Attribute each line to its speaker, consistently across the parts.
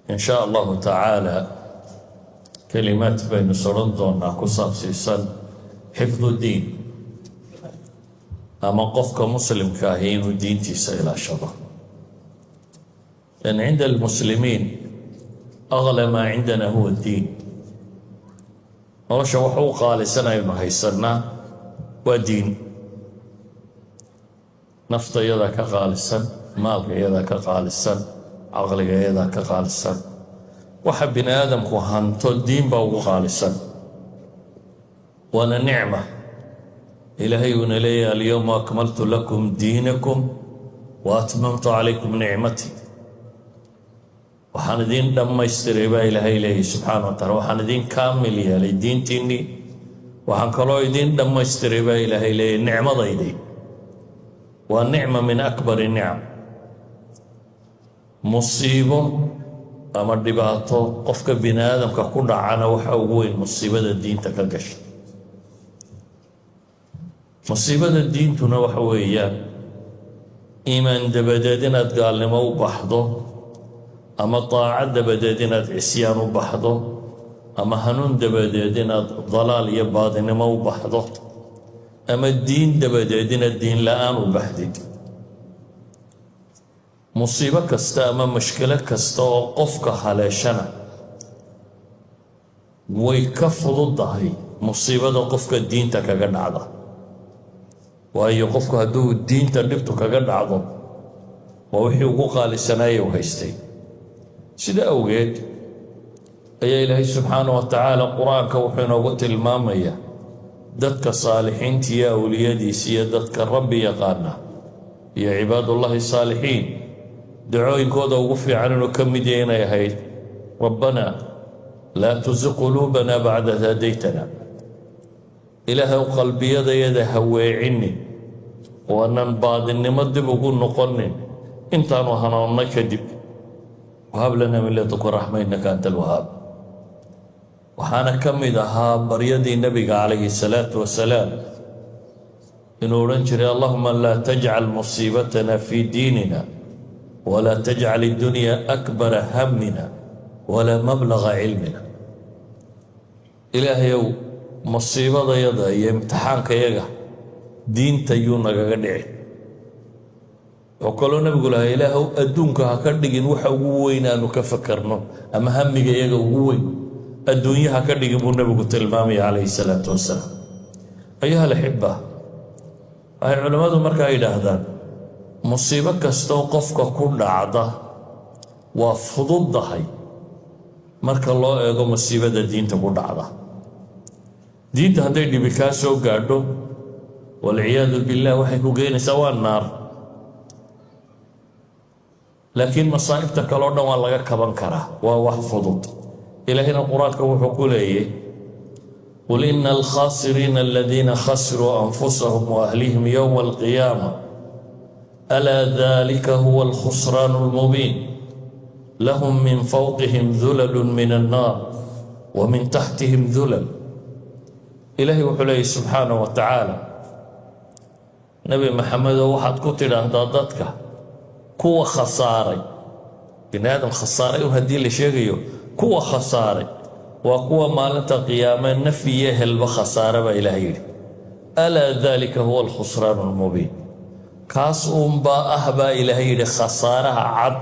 Speaker 1: In shaa Allahu tacaala, kelimaad baynu soran doonaa ku saabsiisan xifdu diin, ama qofka muslimka ahi inuu diintiisa ilaashado. لأن عند المسلمين أغلى ما عندنا هو الدين. Nolosha wax u qaalisan aynu haysanaa waa diin. Nafta iyadaa ka qaalisan, maalka iyadaa ka qaalisan, caqliga iyadaa ka qaalisan. Waxa bini aadamku hanto diin baa ugu qaalisan, waana nicma Ilaahay uuna leeyahay: اليوم أكملت لكم دينكم وأتممت عليكم نعمتي. Waxaan idiin dhammaystiray baa Ilaahay leeyahy subxaana wa tacala, waxaan idiin kaamil yeelay diintiinnii, waxaan kaloo idiin dhammaystiray baa Ilaahay leeyahy nicmadaydii. Waa نعمة من أكبر النعم. Musiibo ama dhibaato qofka bini aadamka ku dhacana waxa ugu weyn musiibada diinta ka gasha. Musiibada diintuna waxa weeyaan iimaan dabadeed inaad gaalnimo u baxdo, ama daaco dabadeed inaad cisyaan u baxdo, ama hanuun dabadeed inaad dalaal iyo baadinimo u baxdo, ama diin dabadeed inaad diin la-aan u baxdid. Musiibo kasta ama mushkilo kasta oo qofka haleeshana way ka fududahay musiibada qofka diinta kaga dhacda, waayo qofku hadduu diinta dhibtu kaga dhacdo, waa wixii ugu qaalisanaaya u haystay. Sida awgeed ayaa Ilaahay subxaana wa tacaala Qur-aanka wuxuu inoogu tilmaamayaa dadka saalixiinta iyo awliyadiisa iyo dadka Rabbi yaqaana iyo cibaadullaahi saalixiin, dacooyinkooda ugu fiican inuu ka mid yahay inay ahayd: ربنا لا تزغ قلوبنا بعد إذ هديتنا. Ilaahay, qalbiyadayada ha weecinin oo aanan baadinimo dib ugu noqonin intaanu hanoonnay kadib. وهب لنا من لدنك رحمة إنك أنت الوهاب. Waxaana ka mid ahaa baryadii Nebiga calayhi salaatu wasalaam inuu odhan jiray: اللهم لا تجعل مصيبتنا في ديننا ولا تجعل الدنيا أكبر همنا ولا مبلغ علمنا. Ilaahayow, musiibadayada iyo imtixaankayaga diinta yuu nagaga dhici. Wuxuu kaloo Nebigu lahaa: Ilaahow, adduunka ha ka dhigin waxa ugu weyn aanu ka fakarno, ama hamiga iyaga ugu weyn adduunye ha ka dhigin, buu Nebigu tilmaamaya calayhi salaatu wasalaam. أيها الأحبة, waxay culimmadu markaa yidhaahdaan musiibo kastoo qofka ku dhacda waa fududdahay marka loo eego musiibada diinta ku dhacda. Diinta hadday dhibi kaa soo gaadho, والعياذ بالله, waxay ku geynaysaa waa naar. Laakiin masaa'ibta kale o dhan waa laga kaban karaa, waa wax fudud. Ilaahayna Qur-aanka wuxuu ku leeyay: قل إن الخاسرين الذين خسروا أنفسهم وأهليهم يوم القيامة ألا ذلك هو الخسران المبين. لهم من فوقهم ظلل من النار ومن تحتهم ظلل. Ilaahay wuxuu leeyay subxaanaه wa tacaala: Nebi Maxamedow, waxaad ku tidhaahdaa dadka kuwa khasaaray, bini aadam khasaaray un haddii la sheegayo, kuwa khasaaray waa kuwa maalinta qiyaame naf iyo ehelba khasaare, baa Ilaah yidhi. ألا ذلك هو الخسران المبين. Kaas uunbaa ah, baa Ilaahay yidhi, khasaaraha cad,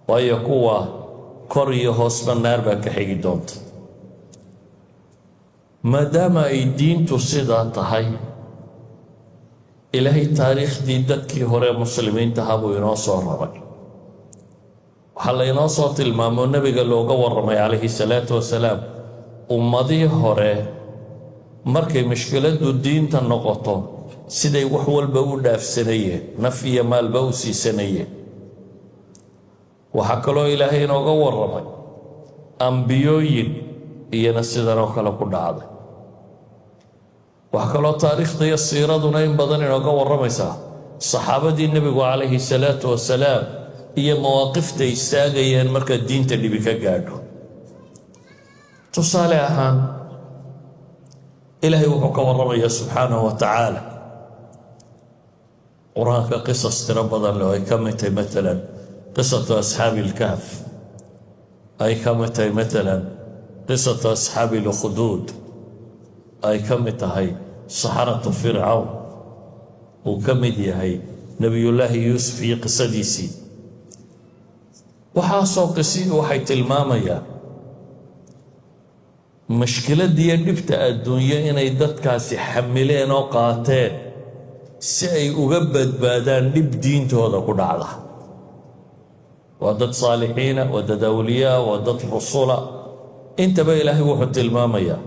Speaker 1: waayo kuwa kor iyo hoosba naar baa ka xigi doonta. Maadaama ay diintu sidaa tahay, Ilaahay taariikhdii dadkii hore muslimiintaha buu inoo soo raray. Waxaa la inoo soo tilmaamo, nebiga looga warramay calayhi salaatu wasalaam, ummadii hore markay mushkiladdu diinta noqoto siday wax walba u dhaafsanayeen, naf iyo maalba u siisanayeen. Waxaa kaloo Ilaahay inooga warramay ambiyooyin iyana sidan oo kale ku dhacday. Waxaa kaloo taariikhda iyo siiraduna in badan inooga warramaysaa saxaabadii Nebigu calayhi salaatu wasalaam iyo mawaaqifta istaagayeen marka diinta dhibi ka gaadho. Tusaale ahaan, Ilaahay wuxuu ka warramayaa subxaanahu wa tacaala Qur-aanka qisas tiro badan leh oo ay ka mid tahay maalan قصة أصحاب الكهف. Ay ka mid tahay maalan قصة أصحاب الأخدود, ay ka mid tahay سحرة فرعون, uu ka mid yahay Nebiyullaahi Yuusuf iyo qisadiisii. Waxaasoo qisi waxay tilmaamayaan mashkiladdiiyo dhibta adduunyo inay dadkaasi xamileen oo qaateen si ay uga badbaadaan dhib diintooda ku dhacda. Waa dad saalixiina, waa dad awliyaa, waa dad rusula. Intaba Ilaahay wuxuu tilmaamayaa.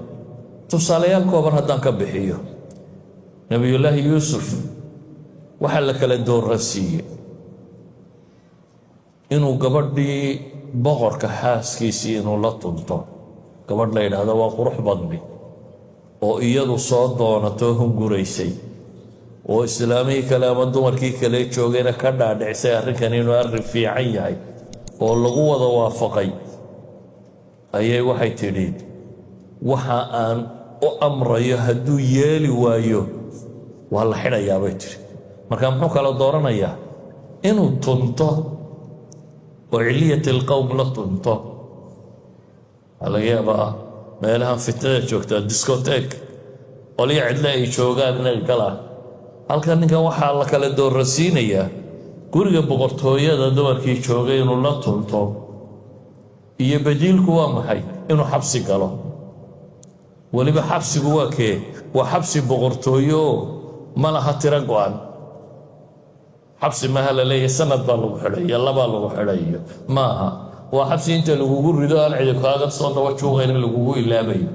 Speaker 1: Tusaalayaal kooban haddaan ka bixiyo, Nebiyullaahi Yuusuf waxaa la kala dooransiiyey inuu gabadhii boqorka xaaskiisii inuu la tunto, gabadh la yidhaahdo waa qurux badni oo iyadu soo doonatoo hunguraysay oo islaamihii kale ama dumarkii kale joogayna ka dhaadhicisay arrinkan inuu arrin fiican yahay oo lagu wada waafaqay. Ayay waxay tidhi, waxa aan u amrayo hadduu yeeli waayo, waa la xidhayaa, bay tidhi. Marka muxuu kala dooranayaa? Inuu tunto oo علية القوم la tunto. Waxaa laga yaabaa meelahan fitnada joogtaa, discotheque, qolyo cidle ay joogaan inay galaan. Halkan ninkan waxaa la kala dooransiinayaa guriga boqortooyada dumarkii joogay inuu la tunto iyo badiilku waa maxay? Inuu xabsi galo. Weliba xabsigu waa kee? Waa xabsi boqortooyo oo ma laha tiro go-an. Xabsi maaha la leeyahay sanad baa lagu xidhay iyo labaa lagu xidhay iyo maaha. Waa xabsi inta lagugu rido aan cidi kaaga soo daba juuqayn, in lagugu ilaabayo.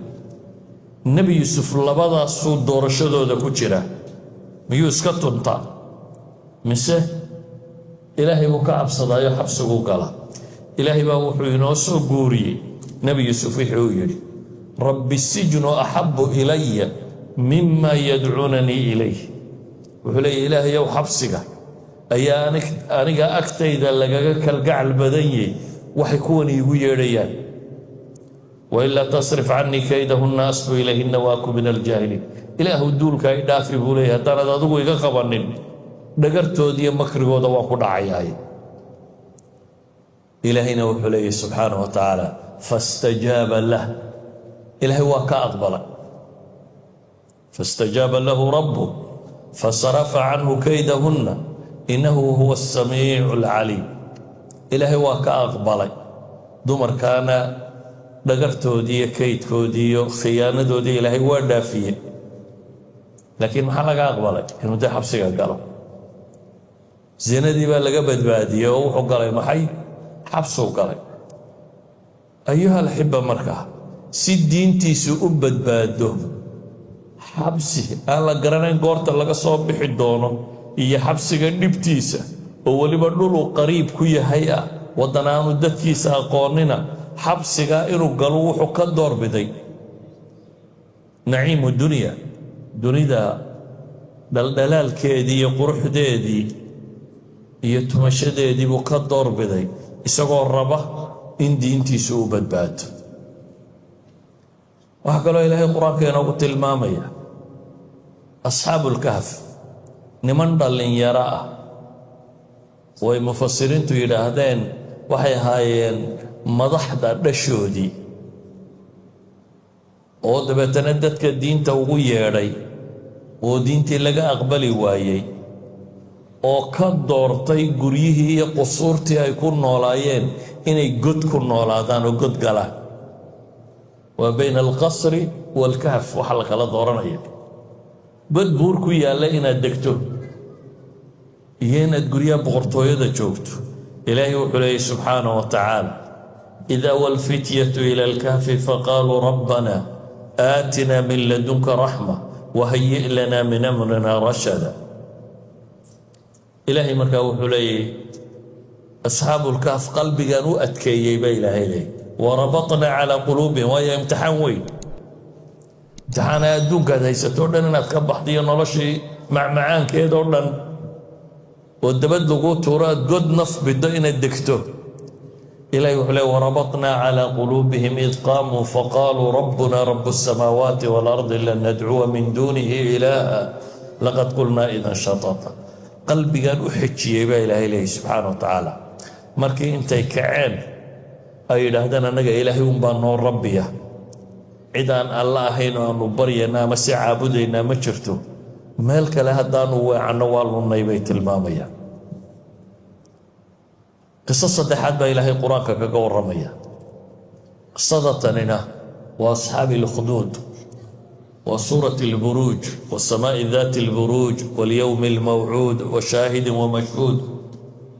Speaker 1: Nebi Yuusuf labadaasuu doorashadooda ku jira. Miyuu iska tuntaa mise Ilaahay buu ka cabsadaayo xabsiguu gala? Ilaahay baa wuxuu inoo soo guuriyey Nebi Yuusuf wixii uu yidhi: "رب السجن أحب إلي مما يدعونني إليه." Wuxuu leeya, Ilaahayow, xabsiga ayaa aniga agtayda lagaga kalgacal badan yahy waxay kuwan iigu yeedhayaan. "وإلا تصرف عني كيدهن أصب إليهن وأكن من الجاهلين." Ilaahu, duulka i dhaafi, buu leeyahy, haddaanad adigu iga qabanin dhagartooda iyo makrigooda waan ku dhacayaay. Ilaahayna wuxuu leeyahy subxaanaه wa tacaala: فاستجاب له. Ilaahay waa ka aqbalay. فاستجاب له ربه فصرف عنه كيدهن إنه هو السميع العليم. Ilaahay waa ka aqbalay dumarkaana dhagartoodii iyo kaydkoodii iyo khiyaanadoodii. Ilaahay waa dhaafiyey, laakiin maxaa laga aqbalay? Inuu dee xabsiga galo. Zinadii baa laga badbaadiyey oo wuxuu galay maxay? Xabsuu galay. أيها الأحبة, markaa si diintiisu u badbaado, xabsi aan la garanayn goorta laga soo bixi doono iyo xabsiga dhibtiisa oo weliba dhuluu qariib ku yahay ah, waddan aanu dadkiisa aqoonina, xabsigaa inuu galo wuxuu ka doorbiday نعيم الدنيا, dunida dhaldhalaalkeedii iyo quruxdeedii iyo tumashadeedii buu ka doorbiday, isagoo raba in diintiisu u badbaado. Waxaa kaloo Ilaahay Qur-aanka inoogu tilmaamaya Asxaabulkahf, niman dhallinyaro ah way mufasiriintu yidhaahdeen waxay ahaayeen madaxda dhashoodii, oo dabeetana dadka diinta ugu yeedhay oo diintii laga aqbali waayey, oo ka doortay guryihii iyo qusuurtii ay ku noolaayeen inay god ku noolaadaan oo god galaan. Waa بين القصر والكهف waxa la kala dooranaya: god buur ku yaalla inaad degto iyo inaad guryaha boqortooyada joogto. Ilaahay wuxuu leeyay subxaanaه wa tacaala: إذ أوى الفتية إلى الكهف فقالوا ربنا آتنا من لدنك رحمة وهيئ لنا من أمرنا رشدا. Ilaahay markaa wuxuu leeyahy, Asxaabulkahf qalbigan u adkeeyey ba Ilaahay leeyay, وربطنا على قلوبهم. Waayo, imtixaan weyn, imtixaana adduunkaad haysato o dhan inaad ka baxdiyo, noloshii macmacaankeed oo dhan oo dabad laguu tuuro, aad god naf biddo inaad degto. Ilahi wuxuu leey: وربطنا على قلوبهم إذ قاموا فقالوا ربنا رب السماوات والأرض لن ندعو من دونه إلها لقد قلنا إذا شططا. Qalbigan u xejiyey baa Ilaahay leeyay subxaana wa tacaala. Markii intay kaceen Ay yidhaahdaan: "Annaga Ilaahay unbaa noo rabbiya, cid aan Alla ahayn oo aanu baryayna ama si caabudaynaa ma jirto, meel kale haddaanu weecanno waa lunnay," bay tilmaamayaan. Qiso saddexaad baa Ilaahay Qur-aanka kaga warramaya. Qisada tanina waa أصحاب الأخدود, waa سورة البروج, والسماء ذات البروج واليوم الموعود وشاهد ومشهود.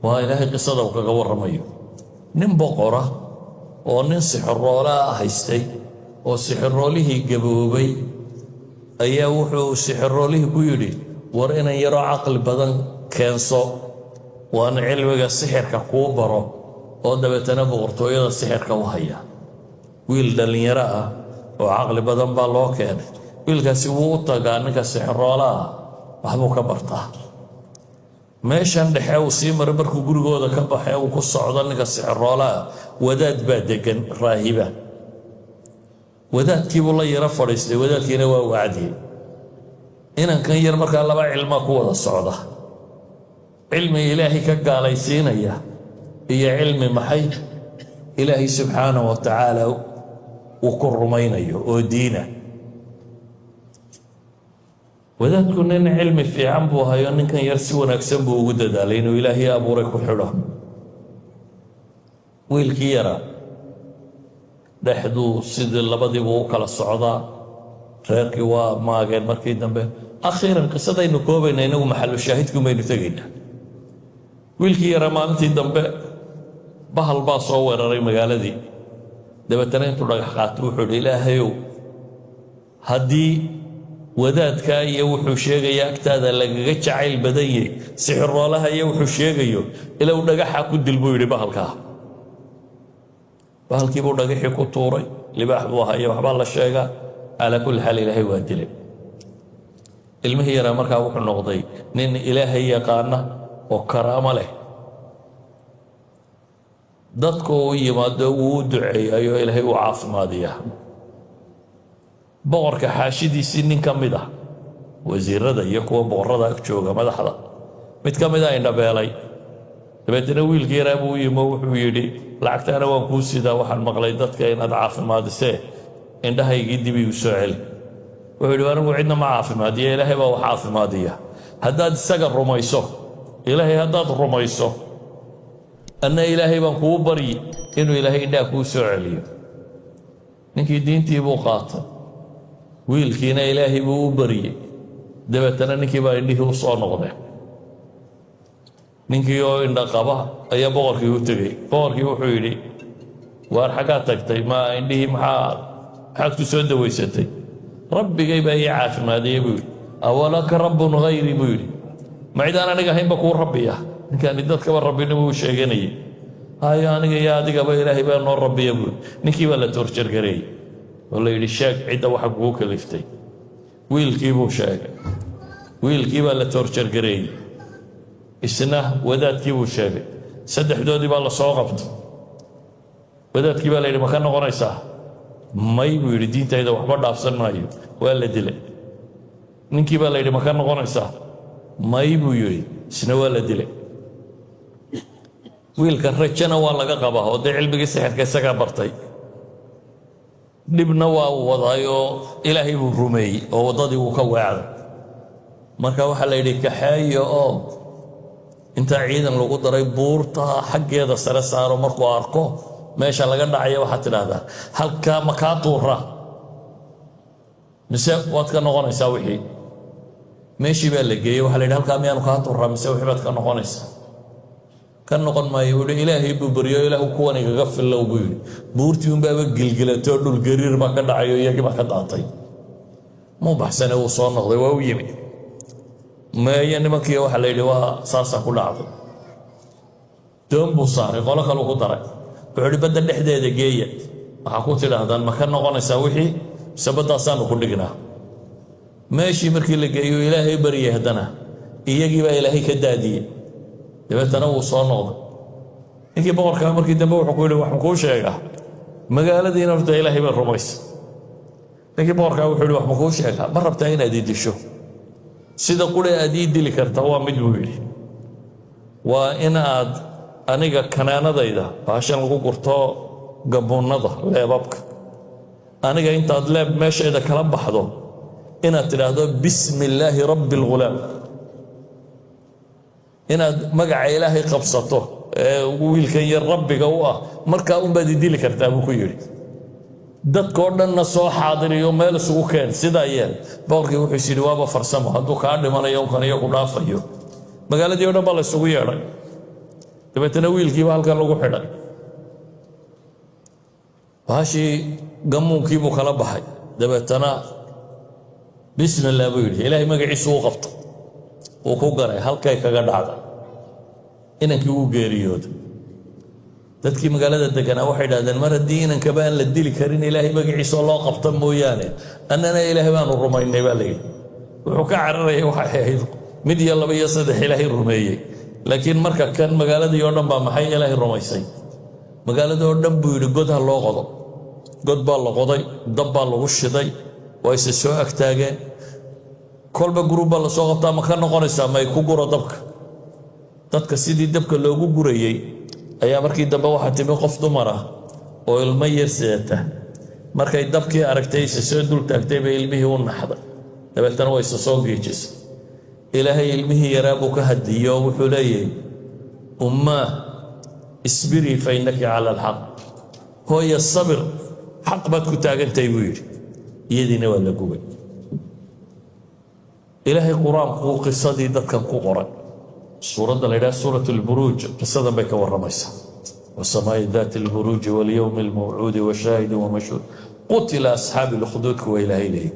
Speaker 1: Waa Ilaahay qisada uu kaga warramayo nin boqora oo nin sixiroolaa haystay, oo sixiroolihii gaboobay ayaa wuxuu sixiroolihii ku yidhi: "War inan yaroo caqli badan keenso, waan cilmiga sixirka kuu baro," oo dabeetana boqortooyada sixirka u haya. Wiil dhallinyaro ah oo caqli badan baa loo keenay. Wiilkaasi wuu u tagaa ninka sixiroolaha ah, waxbuu ka bartaa. Meeshan dhexe uu sii maray markuu gurigooda ka baxay uu ku socdo ninka sixiroolaha, wadaad baa degan, raahiba. Wadaadkiibuu la yaro fadhiistay, wadaadkiina waa wacdiyey inankan yar. Markaa laba cilmaa ku wada socda: cilmi Ilaahay ka gaalaysiinaya iyo cilmi maxay Ilaahay subxaana wa tacaala uu ku rumaynayo oo diina. Wadaadku nin cilmi fiican buu hayo. Ninkan yar si wanaagsan buu ugu dadaalay inuu Ilaahay abuuray ku xidho. Wiilkii yaraa dhexduu sidii labadiibuu u kala socdaa. Reerkii waa maageen markii dambe. Akhiiran, qisadaynu koobayna, inagu maxalu shaahidkun baynu tegaynaa. Wiilkii yaraa maalintii dambe bahal baa soo weeraray magaaladii. Dabeetana intuu dhagax qaato wuxuu idhi: "Ilaahayow, haddii wadaadkaa iyo wuxuu sheegaya agtaada lagaga jacayl badan yahay sixiroolaha iyo wuxuu sheegayo, ilow dhagaxa ku dil," buu yidhi bahalkaa. Bahalkii buu dhagaxii ku tuuray. Libaax buu haya, waxbaa la sheegaa. Calaa kulli xaal, Ilaahay waa dilay. Ilmihii yaraa markaa wuxuu noqday nin Ilaahay yaqaana oo karaamo leh. Dadku u yimaado, wuu u duceeyayo, Ilaahay uu caafimaadiyaa. Boqorka xaashidiisii nin ka mid ah, wasiirada iyo kuwa boqorada ag jooga, madaxda mid ka mid a indhabeelay. Dabeetna wiilkii yaraa buu u yimi oo wuxuu yidhi: "Lacagtaana waan kuu sidaa, waxaan maqlay dadka inaad caafimaadisee, indhahaygii dib igu soo celi." Wuxuu yidhi: "Anigu cidna ma caafimaadiya, Ilaahay baa wax caafimaadiya. Haddaad isaga rumayso, Ilaahay haddaad rumayso, anna Ilaahay baan kuu baryi inuu Ilaahay indhaha kuu soo celiyo." Ninkii diintii buu qaatay, wiilkiina Ilaahay buu u baryey. Dabeetana ninkii baa indhihii u soo noqdeen. Ninkii oo indha qaba ayaa boqorkii u tegey. Boqorkii wuxuu yidhi: "Waar, xaggaa tagtay? Ma indhihii maxaad ku soo dawaysatay?" "Rabbigay baa ii caafimaadiyey," buu yidhi. "أولك رب غيري?" buu yidhi. "Ma cidaan aniga ahaynba kuu rabbiya?" Ninkani dadkaba rabbinimo uu sheeganayay. "Hayo, aniga iyo adigaba Ilaahay baa noo rabbiya," buu yidhi. Ninkii baa la torture gareeyey oo la yidhi: "Sheeg cidda waxa kugu kaliftay." Wiilkii buu sheegay. Wiilkii baa la torture gareeyey, isna wadaadkii buu sheegay. Saddexdoodii baa la soo qabtay. Wadaadkii baa la yidhi: "Ma ka noqonaysaa?" "May," buu yidhi, "diintayda waxba dhaafsan maayo." Waa la dilay. Ninkii baa la yidhi: "Ma ka noqonaysaa?" "May," buu yidhi. Isna waa la dilay. Wiilka rajana waa laga qabaa oo dee cilmigii sixirka isagaa bartay, dhibna waa uu wadaay oo Ilaahay buu rumeeyey oo waddadii uu ka weecday. Marka waxaa la yidhi: "Kaxeeya," oo intaa ciidan lagu daray buurta xaggeeda sare saaro. "Markuu arko meesha laga dhacaya, waxaad tidhaahdaa: 'Halkaa ma kaa tuura mise waad ka noqonaysaa wixii?'" Meeshii baa la geeyey. Waxaa la yidhi: "Halkaa miyaanu kaa tuuraa mise wixii baad ka noqonaysaa?" "Ka noqon maayo," buu yidhi. Ilaahay buu baryo. "Ilaahu kuwan igaga fillow," buu yidhi. Buurtii unbaaba gilgilatoo dhul gariir baa ka dhacayo, iyagii baa ka daatay. Muu baxsane, wuu soo noqday, waa u yimi. Meeyo nimankii? Waxaa la yidhi: "Waa saasaa ku dhacday." Doon buu saaray, qolo kaluu ku daray. Wuxuu yidhi: "Badda dhexdeeda geeya. Waxaa ku tidhaahdaan: 'Ma ka noqonaysaa wixii mise baddaasaanu ku dhignaa?'" Meeshii markii la geeyo, Ilaahay baryay haddana, iyagii baa Ilaahay ka daadiyey. Dabeetana wuu soo noqday. Ninkii boqorkaa markii dambe wuxuu ku yidhi: "Waxaan kuu sheegaa, magaaladiina horta Ilaahay baa rumaysa." Ninkii boqorkaa wuxuu yidhi: "Wax ma kuu sheegaa? Ma rabtaa inaad ii disho? Sida qura aad ii dili karta waa mid," buu yidhi. "Waa in aad aniga kanaanadayda, baashan lagu gurto Gamuunnada, leebabka, aniga intaad leeb meeshayda kala baxdo inaad tidhaahdo "بسم الله رب الغلام", inaad magaca Ilaahay qabsato ee wiilkan yar rabbiga u ah, markaa unbaad idili kartaa, buu ku yidhi. Dadkoo dhanna soo xaadiriyo, meel isugu keen, sidaa yeel. Boqorkii wuxuu is yidhi, waaba farsamo, hadduu kaa dhimanayo unkan iyo ku dhaafayo. Magaaladii o dhan baa la isugu yeedhay. Dabeetana wiilkiiba halkan lagu xidhay. Bahashii gamuunkiibuu kala baxay. Dabeetana "بسم الله" buu yidhi, Ilaahay magaciisu u qabto, uu ku ganay, halkay kaga dhacday. Inankii wuu geeriyooday. Dadkii magaalada deganaa waxay idhahdeen, mar haddii inankaba aan la dili karin Ilaahay magaciisoo loo qabta mooyaane, annana Ilaahay baanu rumaynay, baa la yidhi. Wuxuu ka cararayay waxay ahayd mid iyo laba iyo saddex Ilaahay rumeeyey, laakiin marka kan magaaladii oo dhan baa maxay Ilaahay rumaysay. Magaalada oo dhan buu yidhi, god ha loo qodo. God baa la qoday, dab baa lagu shiday, waa ise soo agtaageen. Kolba group baa lasoo qabtaa, ma ka noqonaysaa, may ku guro dabka. Dadka sidii dabka loogu gurayey ayaa markii dambe waxaa timi qof dumar ah oo ilmo yar sidata. Markay dabkii aragtay, ise soo dul taagtay, bay ilmihii u naxday. Dabeetana way isa soo giijisay. Ilaahay ilmihii yaraa buu ka hadliyo oo wuxuu leeyahay, "أماه اصبري فإنك على الحق." Hooya, sabir, xaq baad ku taagantahay, buu yidhi. Iyadiina waa la gubay. Ilaahay Qur-aanku qisadii dadkan ku qoray suuradda la yidhaha Suurat Alburuuj, qisadan bay ka warramaysaa. والسماء ذات البروج واليوم الموعود وشاهد ومشهود قتل أصحاب الأخدود. Kuwa Ilaahay leeyay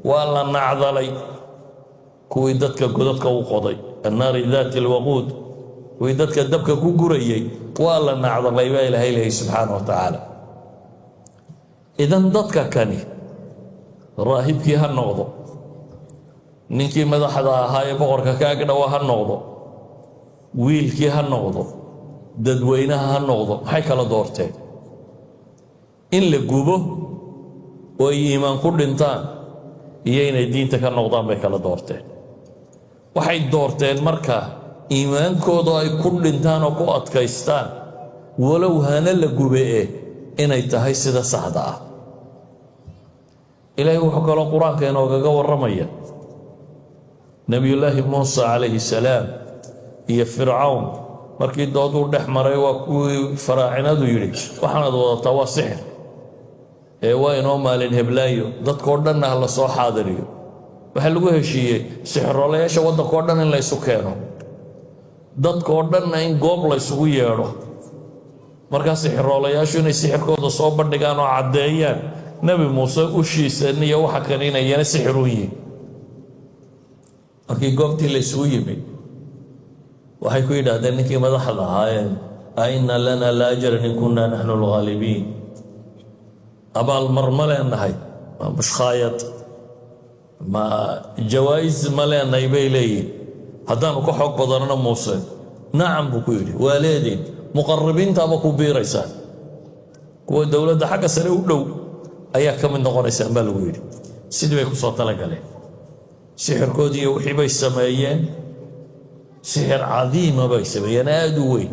Speaker 1: waa la nacdalay kuwii dadka godadka u qoday. النار ذات الوقود, kuwii dadka dabka ku gurayay waa la nacdalay, baa Ilaahay leeyay subxaana wa tacaala. Idan dadka kani, raahibkii ha noqdo, ninkii madaxda ahaa ee boqorka ka agdhowa ha noqdo, wiilkii ha noqdo, dadweynaha ha noqdo, maxay kala doorteen? In la gubo oo ay iimaan ku dhintaan iyo inay diinta ka noqdaan bay kala doorteen. Waxay doorteen marka iimaankooda ay ku dhintaan oo ku adkaystaan, walow hana la gube e, inay tahay sida saxda ah. Ilaahay wuxuu kaloo Qur-aanka inoogaga warramaya Nebiyullaahi Muusa calayhi salaam iyo Fircawn. Markii dooduu dhex maray, waa kuwii faraacinadu yidhi, waxaanaad wadataa waa sixir ee waa inoo maalin heblaayo, dadkoo dhanna ha la soo xaadiriyo. Waxaa lagu heshiiyey sixiroolayaasha waddankao dhan in laysu keeno, dadkoo dhanna in goob laysugu yeedho. Markaa sixiroolayaashu inay sixirkooda soo bandhigaan oo caddeeyaan Nebi Muuse ushiisan iyo waxa kale inayana sixirun yihin. Markii goobtii laysugu yimid, waxay ku yidhaahdeen ninkii madaxda ahaayeen, أئن لنا لأجرا إن كنا نحن الغالبين? Abaalmar ma leenahay? Ma mushkhaayad, ma jawaa'is ma leenahay, bay leeyihin, haddaanu ka xoog badanno Muuse? "نعم," buu ku yidhi, waa leediin, muqarabiintaaba ku biiraysaan, kuwa dowladda xagga sare u dhow ayaa ka mid noqonaysaan, baa lagu yidhi. Sidii bay ku soo talagaleen. Sixirkoodii iyo wixii bay sameeyeen. Sixir cadiima bay sameeyeen, aada u weyn.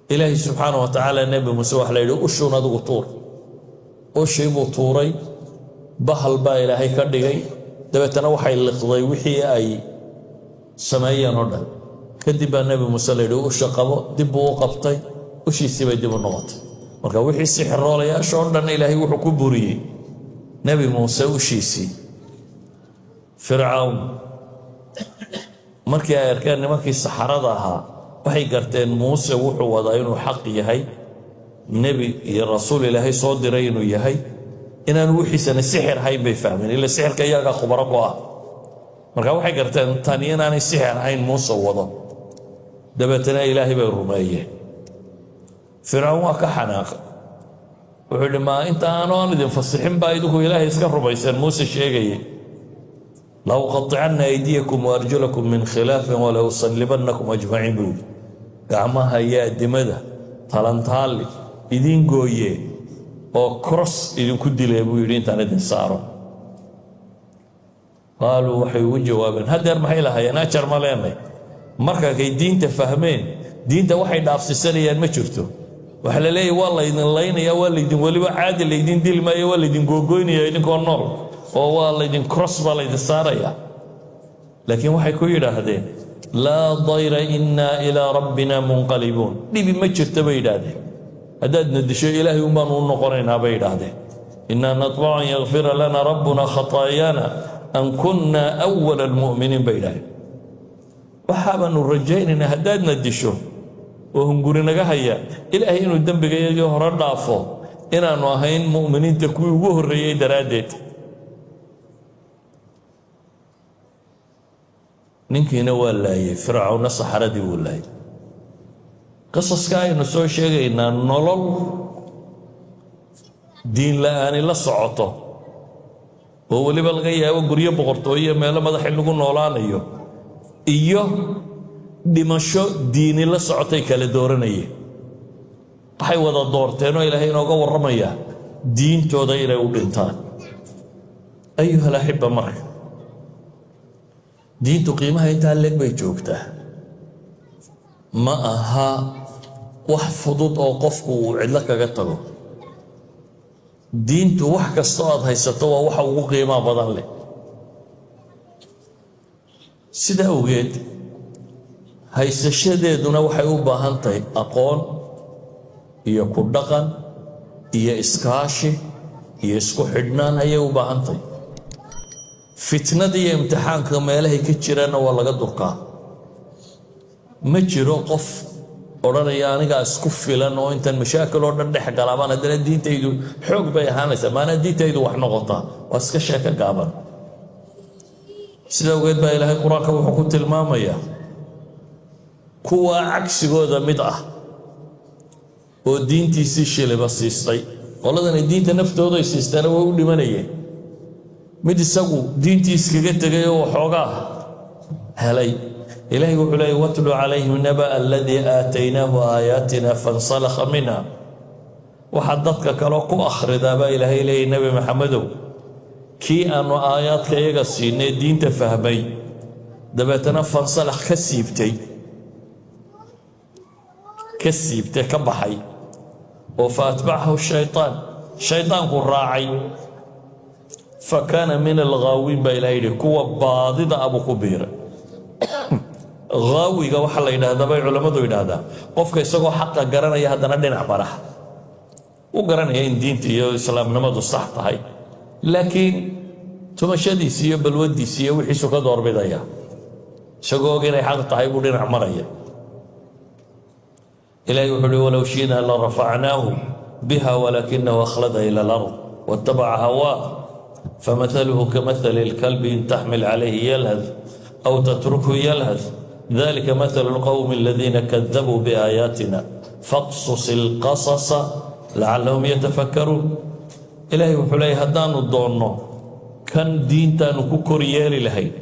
Speaker 1: Ilaahay subxaana wa tacaala Nebi Muuse waxa la yidhi, ushuun adigu tuur. Ushii buu tuuray, bahal baa Ilaahay ka dhigay. Dabeetana waxay liqday wixii ay sameeyeen oo dhan. Kadib baa Nebi Muuse la yidhi, usha qabo. Dib buu u qabtay, ushiisii bay dib u noqotay. Marka wixii sixiroolayaasha oo dhan Ilaahay wuxuu ku buriyey Nebi Muuse ushiisii. Fircawn markii ay arkeen nimankii saxarada ahaa, waxay garteen Muuse wuxuu wadaa inuu xaq yahay, nebi iyo rasuul Ilaahay soo diray inuu yahay, inaanu wixiisana sixir ahayn bay fahmeen, ila sixirka iyagaa khubaro ku ah. Marka waxay garteen tani inaanay sixir ahayn Muuse wado. Dabeetana Ilaahay bay rumeeyeen. Fircawn waa ka xanaaqa. Wuxuu yidhi, maa inta aanu idin fasixin baa idinku Ilaahay iska rumayseen Muuse sheegayay? لأقطعن أيديكم وأرجلكم من خلاف ولأصلبنكم أجمعين, buu yidhi. Gacmaha iyo addimada talantaalli idiin gooye oo cross idinku dile, buu yidhi, intaan idin saaro. قالوا, waxay ugu jawaabeen, haddeer maxay lahaayeen? Ajar ma leenay? Marka kay diinta fahmeen, diinta waxay dhaafsiisanayaan ma jirto. Waxaa la leeyahy waa laydin laynaya, waa laydin weliba caadi laydin dili maayo, waa laydin googoynaya idinkoo nool, oo waa laydin cross baa laydin saaraya. Laakiin waxay ku yidhaahdeen: "Laa dayra, innaa ilaa rabbina munqalibuun." Dhibi ma jirta, bay yidhaahdeen. Haddaadna disho, Ilaahay un baanu u noqonaynaa, bay yidhaahdeen. "Innaa natmacu an yakfira lana rabbuna khataayaana an kunna awala almu'miniin," bay yidhahdeen. Waxaabaanu rajaynaynaa haddaadna disho oo hunguri naga haya, Ilaahay inuu dembigayagii hore dhaafo, inaannu ahayn mu'miniinta kuwii ugu horreeyey daraaddeed. Ninkiina waa laayay Fircawna, saxaradii wuu laayay. Qisaska aynu soo sheegaynaa nolol diin la'aani la socoto, oo weliba laga yaabo guryo boqortooyo, meelo madax in lagu noolaanayo, iyo dhimasho diini la socotay kala dooranayeen. Waxay wada doorteenoo Ilaahay inooga warramayaa diintooda inay u dhintaan. Ayuha alaxiba, marka diintu qiimaha intaa leeg bay joogtaa. Ma aha wax fudud oo qofku uu cidlo kaga tago. Diintu wax kastoo aad haysato waa waxa ugu qiimaha badan leh. Sida awgeed haysashadeeduna waxay u baahan tahay aqoon iyo ku dhaqan iyo iskaashi iyo isku xidhnaan ayay u baahan tahay. Fitnada iyo imtixaanka meelahay ka jiraanna waa laga durkaa. Ma jiro qof odhanaya anigaa isku filan oo intaan mashaakil oo dhan dhex galaabaan haddana diintaydu xoog bay ahaanaysaa, maanaa diintaydu wax noqotaa. Waa iska sheeko gaaban. Sida awgeed baa Ilaahay Qur-aanka wuxuu ku tilmaamayaa kuwa cagsigooda mid ah oo diintiisii shiliba siistay. Qoladani diinta naftooday siisteena way u dhimanayeen. Mid isagu diintii iskaga tegay oo waxoogaa helay, Ilaahay wuxuu leeyay: "Watlu calayhim naba'a aladii aataynaahu aayaatina fansalakha minha." Waxaad dadka kaloo ku akhridaa, baa Ilaahay leeyay, Nebi Maxamedow, kii aanu aayaadka iyaga siinay, diinta fahmay, dabeetana fansalakh, ka siibtay, ka siibtay, ka baxay, oo fa atbacahu shaytaan, shaydaanku raacay, fa kaana min alghaawiin, baa Ilahay yidhi. Kuwa baadida abuu ku biiray. Haawiga waxaa la yidhahdaa, bay culammadu yidhaahdaa, qofka isagoo xaqa garanaya haddana dhinac maraha. U garanaya in diinta iyo islaamnimadu sax tahay, laakiin tumashadiisi iyo balwadiisi iyo wixiisu ka doorbidaya. Isagoo og inay xaq tahay buu dhinac maraya. Ilahay wuxuu uhi: "Walow shi'naa la rafacnaahu biha walaakinahu akhlada ila alard wattabaca hawaa famathaluhu kamathali اlkalbi in taxmil calayhi yalhath aw tatrukhu yalhath dalika mathalu اlqowmi aladiina kadabuu biaayaatina faqsus ilqasasa lacallahum yatafakkaruun." Ilaahay wuxuu leeyahy: haddaanu doonno, kan diintaanu ku kor yeeli lahayn,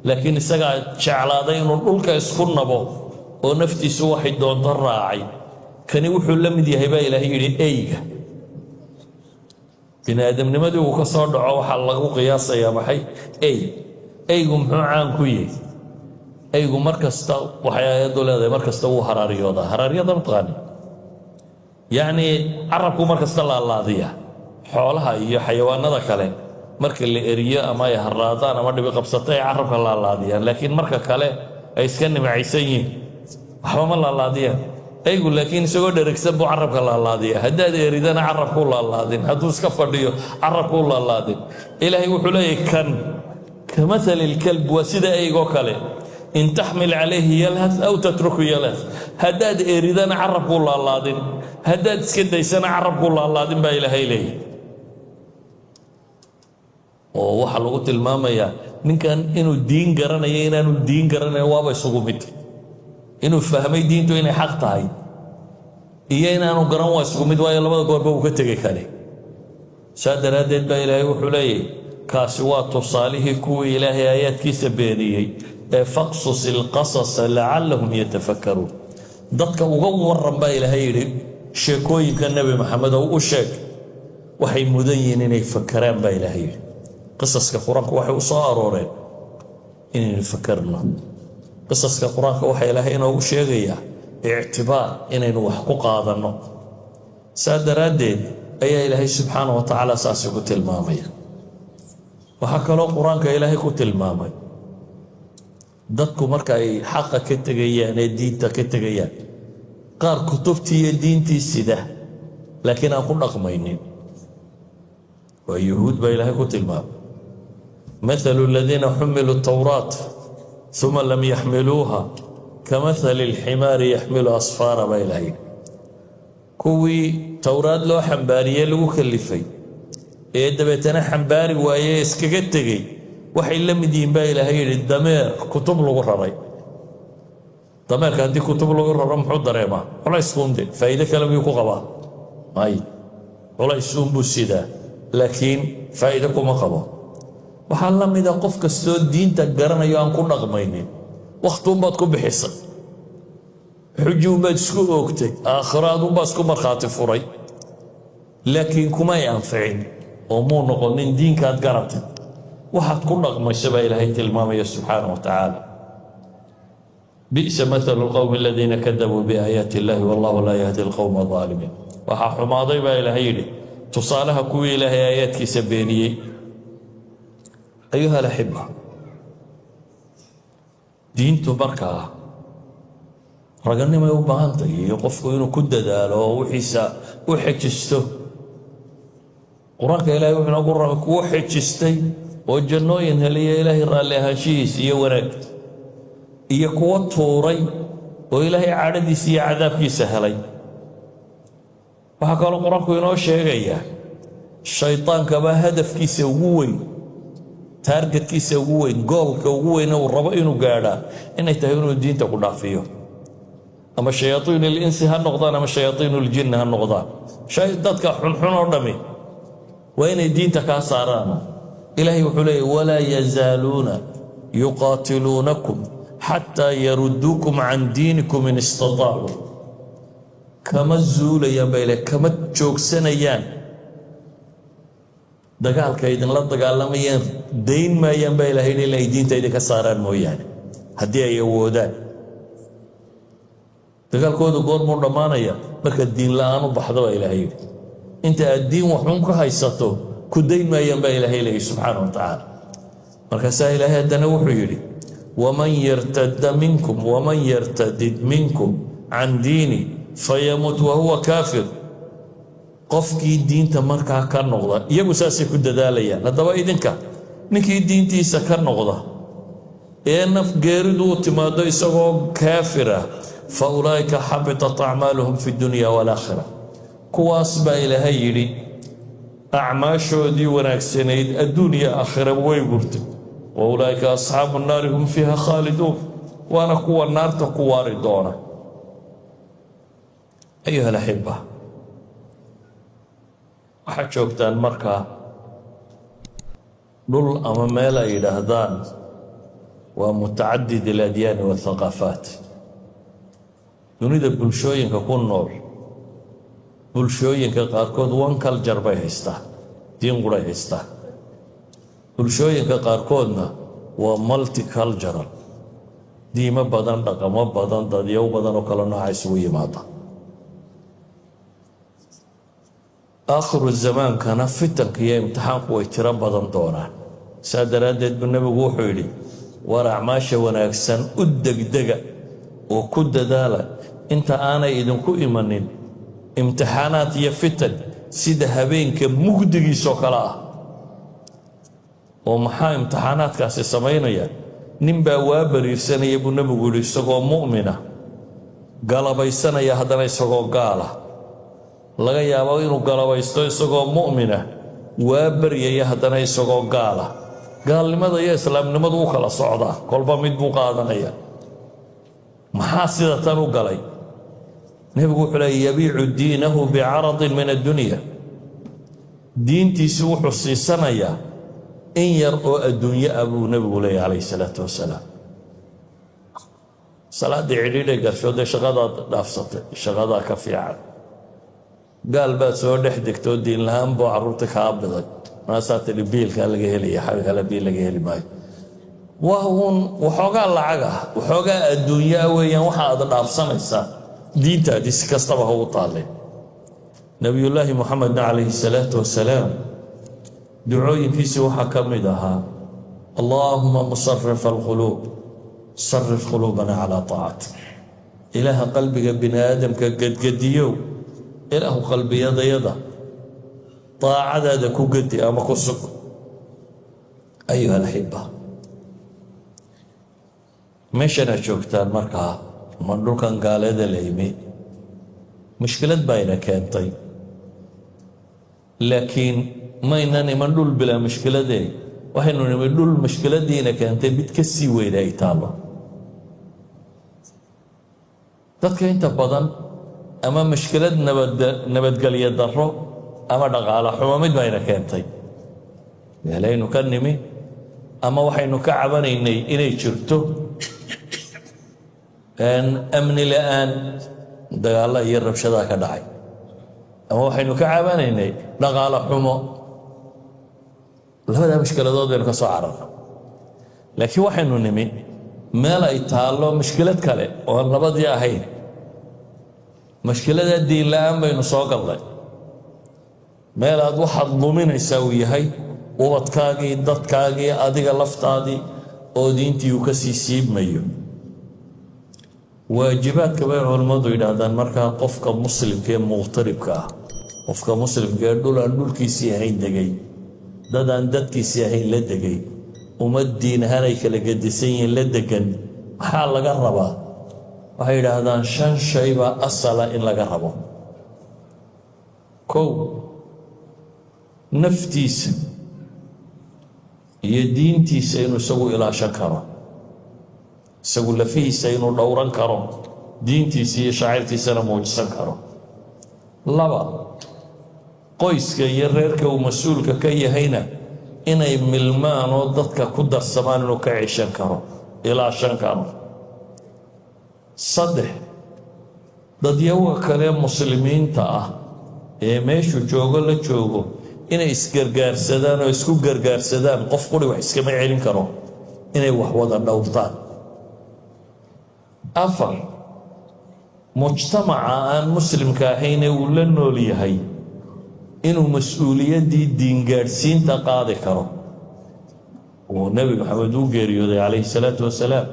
Speaker 1: laakiin isagaa jeclaaday inuu dhulka isku nabo oo naftiisu waxay doonto raacay. Kani wuxuu la mid yahay, baa Ilaahay yidhi, eyga. Bini aadamnimadii uu ka soo dhaco waxaa lagu qiyaasayaa maxay? Ey. Eygu muxuu caan ku yahay? Eygu mar kasta, waxay aayaddu leedahay, mar kasta wuu haraariyoodaa. Haraaryada mataqaani? Yacnii carabku mar kasta laalaadiya. Xoolaha iyo xayawaanada kale marka la eriyo ama ay haraadaan ama dhibi qabsato ay carabka laalaadiyaan, laakiin marka kale ay iska nimacaysan yihiin waxba ma laalaadiyaan. Eygu laakiin isagoo dheregsan buu carabka laalaadiya. Haddaad eridana carabkuu laalaadin, hadduu iska fadhiyo carabkuu laalaadin. Ilaahay wuxuu leeyahy: kan kamathali lkalb, waa sida eygoo kale. In taxmil calayhi yalhath aw tatruku yalhath. Haddaad eridana carabkuu laalaadin, haddaad iska daysana carabkuu laalaadin, baa Ilaahay leeyahy. Oo waxaa lagu tilmaamayaa ninkan inuu diin garanayo, inaanu diin garanayn waaba isugu mid. Inuu fahmay diintu inay xaq tahay iyo inaanu garan waa isugu mid, waayo labada goorba uu ka tegay kale. Saa daraaddeed baa Ilaahay wuxuu leeyahy: kaasi waa tusaalihii kuwii Ilaahay aayaadkiisa beeniyey ee faqsus ilqasasa lacallahum yatafakkaruun. Dadka uga waran, baa Ilaahay yidhi, sheekooyinka Nebi Maxamed oo u sheeg, waxay mudan yihiin inay fakaraan, baa Ilaahay yidhi. Qisaska Qur-aanku waxay u soo arooreen inaynu fakarno. Qisaska Qur-aanka waxaa Ilaahay inoogu sheegayaa ictibaar, inaynu wax ku qaadanno. Saa daraaddeed ayaa Ilaahay subxaana wa tacaala saasi ku tilmaamaya. Waxaa kaloo Qur-aanka Ilaahay ku tilmaamay dadku marka ay xaqa ka tegayaan ee diinta ka tegayaan, qaar kutubtii iyo diintii sida laakiin aan ku dhaqmaynin. Waa Yuhuud baa Ilaahay ku tilmaamay: "مثل الذين حملوا التوراة ثم لم يحملوها كمثل الحمار يحمل أسفارا" baa Ilahay yidhi. Kuwii Towraad loo xambaariyey, lagu kalifay, ee dabeetana xambaari waaye, iskaga tegey, waxay la mid yihiin baa Ilaahay yidhi dameer kutub lagu raray. Dameerka haddii kutub lagu raro muxuu dareemaa? Culayskuunde, faa'iide kale miyuu ku qabaa? May, culays uunbuu sidaa, laakiin faa'iide kuma qabo. Waxaa la mida qof kastoo diinta garanayo aan ku dhaqmaynin. Wakhtiunbaad ku bixisay, xuji unbaad isku oogtay, aakhiro adunbaa isku markhaati furay, laakiin kumay anficin oo muu noqonin diinkaad garatay waxaad ku dhaqmayso baa Ilaahay tilmaamaya subxaana wa tacaala: "بئس مثل القوم الذين كذبوا بآيات الله والله لا يهدي القوم الظالمين." Waxaa xumaaday baa Ilaahay yidhi tusaalaha kuwii Ilaahay aayaadkiisa beeniyey. أيها الأحبة, diintu markaa raganimay u baahantahy iyo qofku inuu ku dadaalo oo wixiisa u xejisto. Qur-aanka Ilahay wuxuu noogu rabay kuwo xejistay oo jannooyin heliya, Ilaahay raalli ahaanshihiisa iyo wanaag, iyo kuwo tuuray oo Ilaahay cadhadiisa iyo cadaabkiisa helay. Waxaa kaloo Qur-aanku inoo sheegayaa shaytaankabaa hadafkiisa ugu weyn, targetkiisa ugu weyn, goalka ugu weyn uu rabo inuu gaadhaa inay tahay inuu diinta ku dhaafiyo. Ama شياطين الإنس ha noqdaan ama شياطين الجن ha noqdaan, dadka xunxun oo dhammi waa inay diinta kaa saaraan. Ilaahay wuxuu leeyay: "ولا يزالون يقاتلونكم حتى يردوكم عن دينكم إن استطاعوا." Kama zuulayaan ba ilahy, kama joogsanayaan dagaalka idinla dagaalamayaan, dayn maayaan baa Ilahay in ay diinta idinka saaraan mooyaane, haddii ay awoodaan. Dagaalkoodu goormuu dhammaanaya? Marka diin la'aan u baxdo baa Ilahay yidhi. Inta aad diin waxuun ka haysato ku dayn maayaan baa Ilaahay leeyay subxaana wa tacaala. Markaasaa Ilaahay haddana wuxuu yidhi: "ومن يرتد منكم ومن يرتدد منكم عن دينه فيمت وهو كافر." Qofkii diinta markaa ka noqda, iyagu saasay ku dadaalayaan, haddaba idinka ninkii diintiisa ka noqda ee naf geeridu u timaado isagoo kaafira, "فأولئك حبطت أعمالهم في الدنيا والآخرة." Kuwaas baa Ilaahay yidhi acmaashoodii wanaagsanayd adduun iyo aakhiraba way burtay. "وأولئك أصحاب النار هم فيها خالدون." Waana kuwa naarta ku waari doona. أيها الأحبة, waxaad joogtaan markaa dhul ama meel ay yidhaahdaan waa متعدد الأديان والثقافات. Dunida bulshooyinka ku nool, bulshooyinka qaarkood one culture bay haystaan, diin quray haystaan. Bulshooyinka qaarkoodna waa multicultural, diimo badan, dhaqamo badan, dadyow badan oo kale nooca isugu yimaada. Aakhiru zamaankana fitanka iyo imtixaanku way tiro badan doonaan. Saa daraaddeed buu Nebigu wuxuu yidhi: "War acmaasha wanaagsan u degdega oo ku dadaala inta aanay idinku imanin imtixaanaad iyo fitan sida habeenka mugdigiisoo kale ah." Oo maxaa imtixaanaadkaasi samaynaya? Nin baa waa bariirsanaya buu Nebigu yidhi isagoo mu'mina, galabaysanaya haddana isagoo gaala. Laga yaabo inuu galabaysto isagoo mu'mina, waa baryaya haddana isagoo gaala. Gaalnimada iyo islaamnimadu u kala socdaa, kolba mid buu qaadanaya. Maxaa sida tan u galay? Nebigu wuxuu leey: "يبيع دينه بعرض من الدنيا." Diintiisi wuxuu siisanayaa in yar oo adduunyo ah buu Nebigu leeyahy calayhi salaatu wasalaam. Salaaddii cidhiidhay garshoodee shaqadaad dhaafsatay, shaqadaa ka fiican. Gaal baad soo dhex degtoo diin la-aan buu carruurta kaa biday, maasaa tidhi biilkaa laga helaya, xagga kale biil laga heli maayo. Waa uun waxoogaa lacag ah, waxoogaa adduunyaa weeyaan waxa aad dhaafsanaysaa diintaadii, si kastaba ha u taalleen. Nebiyullaahi Moxamedna calayhi salaatu wasalaam ducooyinkiisii waxaa ka mid ahaa: "اللهم مصرف القلوب صرف قلوبنا على طاعتك." Ilaaha qalbiga bini aadamka gedgediyow, Ilaahu qalbiyadayada daacadaada ku gedi ama ku sug. أيها الأحبة, meeshanaad joogtaan markaa ma dhulkan gaaleeda la yimi, mushkilad baa ina keentay, laakiin maynan iman dhul bilaa mushkiladee. Waxaynu nimi dhul mushkiladiina keentay mid ka sii weyna ay taallo. Dadka inta badan ama mushkilad nabadgelyo darro ama dhaqaalo xumo mid baa ina keentay meelaynu ka nimi, ama waxaynu ka cabanaynay inay jirto amni la'aan, dagaallo iyo rabshadaa ka dhacay, ama waxaynu ka cabanaynay dhaqaalo xumo. Labadaa mushkiladood baynu ka soo cararno, laakiin waxaynu nimi meel ay taallo mushkilad kale oo aan labadii ahayn. Mushkilada diin la'aan baynu soo gallay, meel aad waxaad luminaysaa uu yahay ubadkaagii, dadkaagii, adiga laftaadii oo diintii uu ka sii siibmayo. Waajibaadka bay culammadu yidhaahdaan markaa qofka muslimka ee muqtaribka ah, qofka muslimka ee dhul aan dhulkiisii ahayn degay, dad aan dadkiisii ahayn la degay, ummad diin ahaan ay kala gedisan yihiin la degan, maxaa laga rabaa? Waxay yidhaahdaan shan shay baa asala in laga rabo. Kow, naftiisa iyo diintiisa inuu isagu ilaashan karo, isagu lafihiisa inuu dhowran karo, diintiisa iyo shacairtiisana muujisan karo. Laba, qoyska iyo reerka uu mas-uulka ka yahayna inay milmaan oo dadka ku darsamaan inuu ka ceshan karo, ilaashan karo. Saddex, dadyaga kale muslimiinta ah ee meeshuu joogo la joogo inay isgargaarsadaan oo isku gargaarsadaan. Qof quri wax iskama celin karo, inay wax wada dhowrtaan. Afar, mujtamaca aan muslimka ahayn ee uu la nool yahay inuu mas-uuliyaddii diingaadhsiinta qaadi karo. Uu Nebi Maxamed uu geeriyooday calayhi salaatu wasalaam,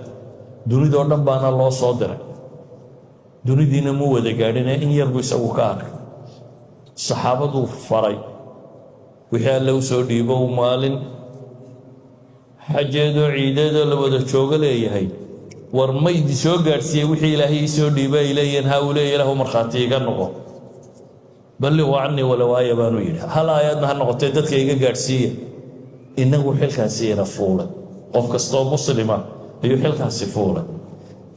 Speaker 1: dunidoo dhan baana loo soo diray. Dunidiina muu wada gaadhine, in yar buu isagu ka arkay. Saxaabaduu faray wixii Alle u soo dhiibo. Uu maalin xajeedoo ciideedoo la wada joogo leeyahay: "War maydi soo gaadhsiiyey wixii Ilaahay ii soo dhiibay?" Ay leeyihiin ha. Uu leeya: "Ilahu markhaati iga noqo. بلغوا عني ولو آية" baanuu yidhi, hal aayadna ha noqotee dadka iga gaadhsiiya. Innagu xilkaasi ina fuulay, qof kastoo muslima ayuu xilkaasi fuulay.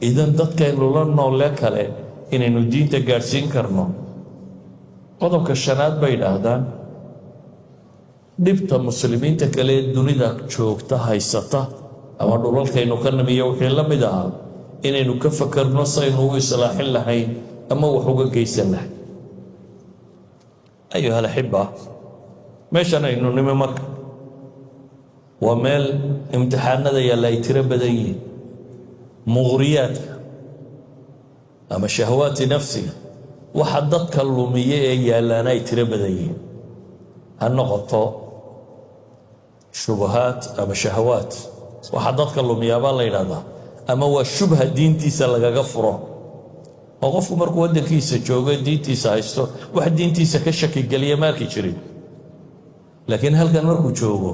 Speaker 1: Idan dadkaynu la noolle kale inaynu diinta gaadhsiin karno. Qodobka shanaad bay idhaahdaan, dhibta muslimiinta kale ee dunida joogta haysata ama dhulalkaynu ka nimiyo wixii la mid ahaa inaynu ka fakarno saynu u islaaxin lahayn ama wax uga geysan lahayn. أيها الأحبة, meeshan aynu nimi marka waa meel imtixaanada yaalla ay tiro badan yihiin, muqriyaadka ama shahwaati nafsiga, waxa dadka lumiye ee yaallaana ay tiro badan yihiin, ha noqoto shubahaat ama shahawaat. Waxa dadka lumiyaabaa la yidhahdaa ama waa shubha diintiisa lagaga furo, oo qofku markuu waddankiisa joogo, diintiisa haysto, wax diintiisa ka shakigeliya ma arki jirin. Laakiin halkan markuu joogo,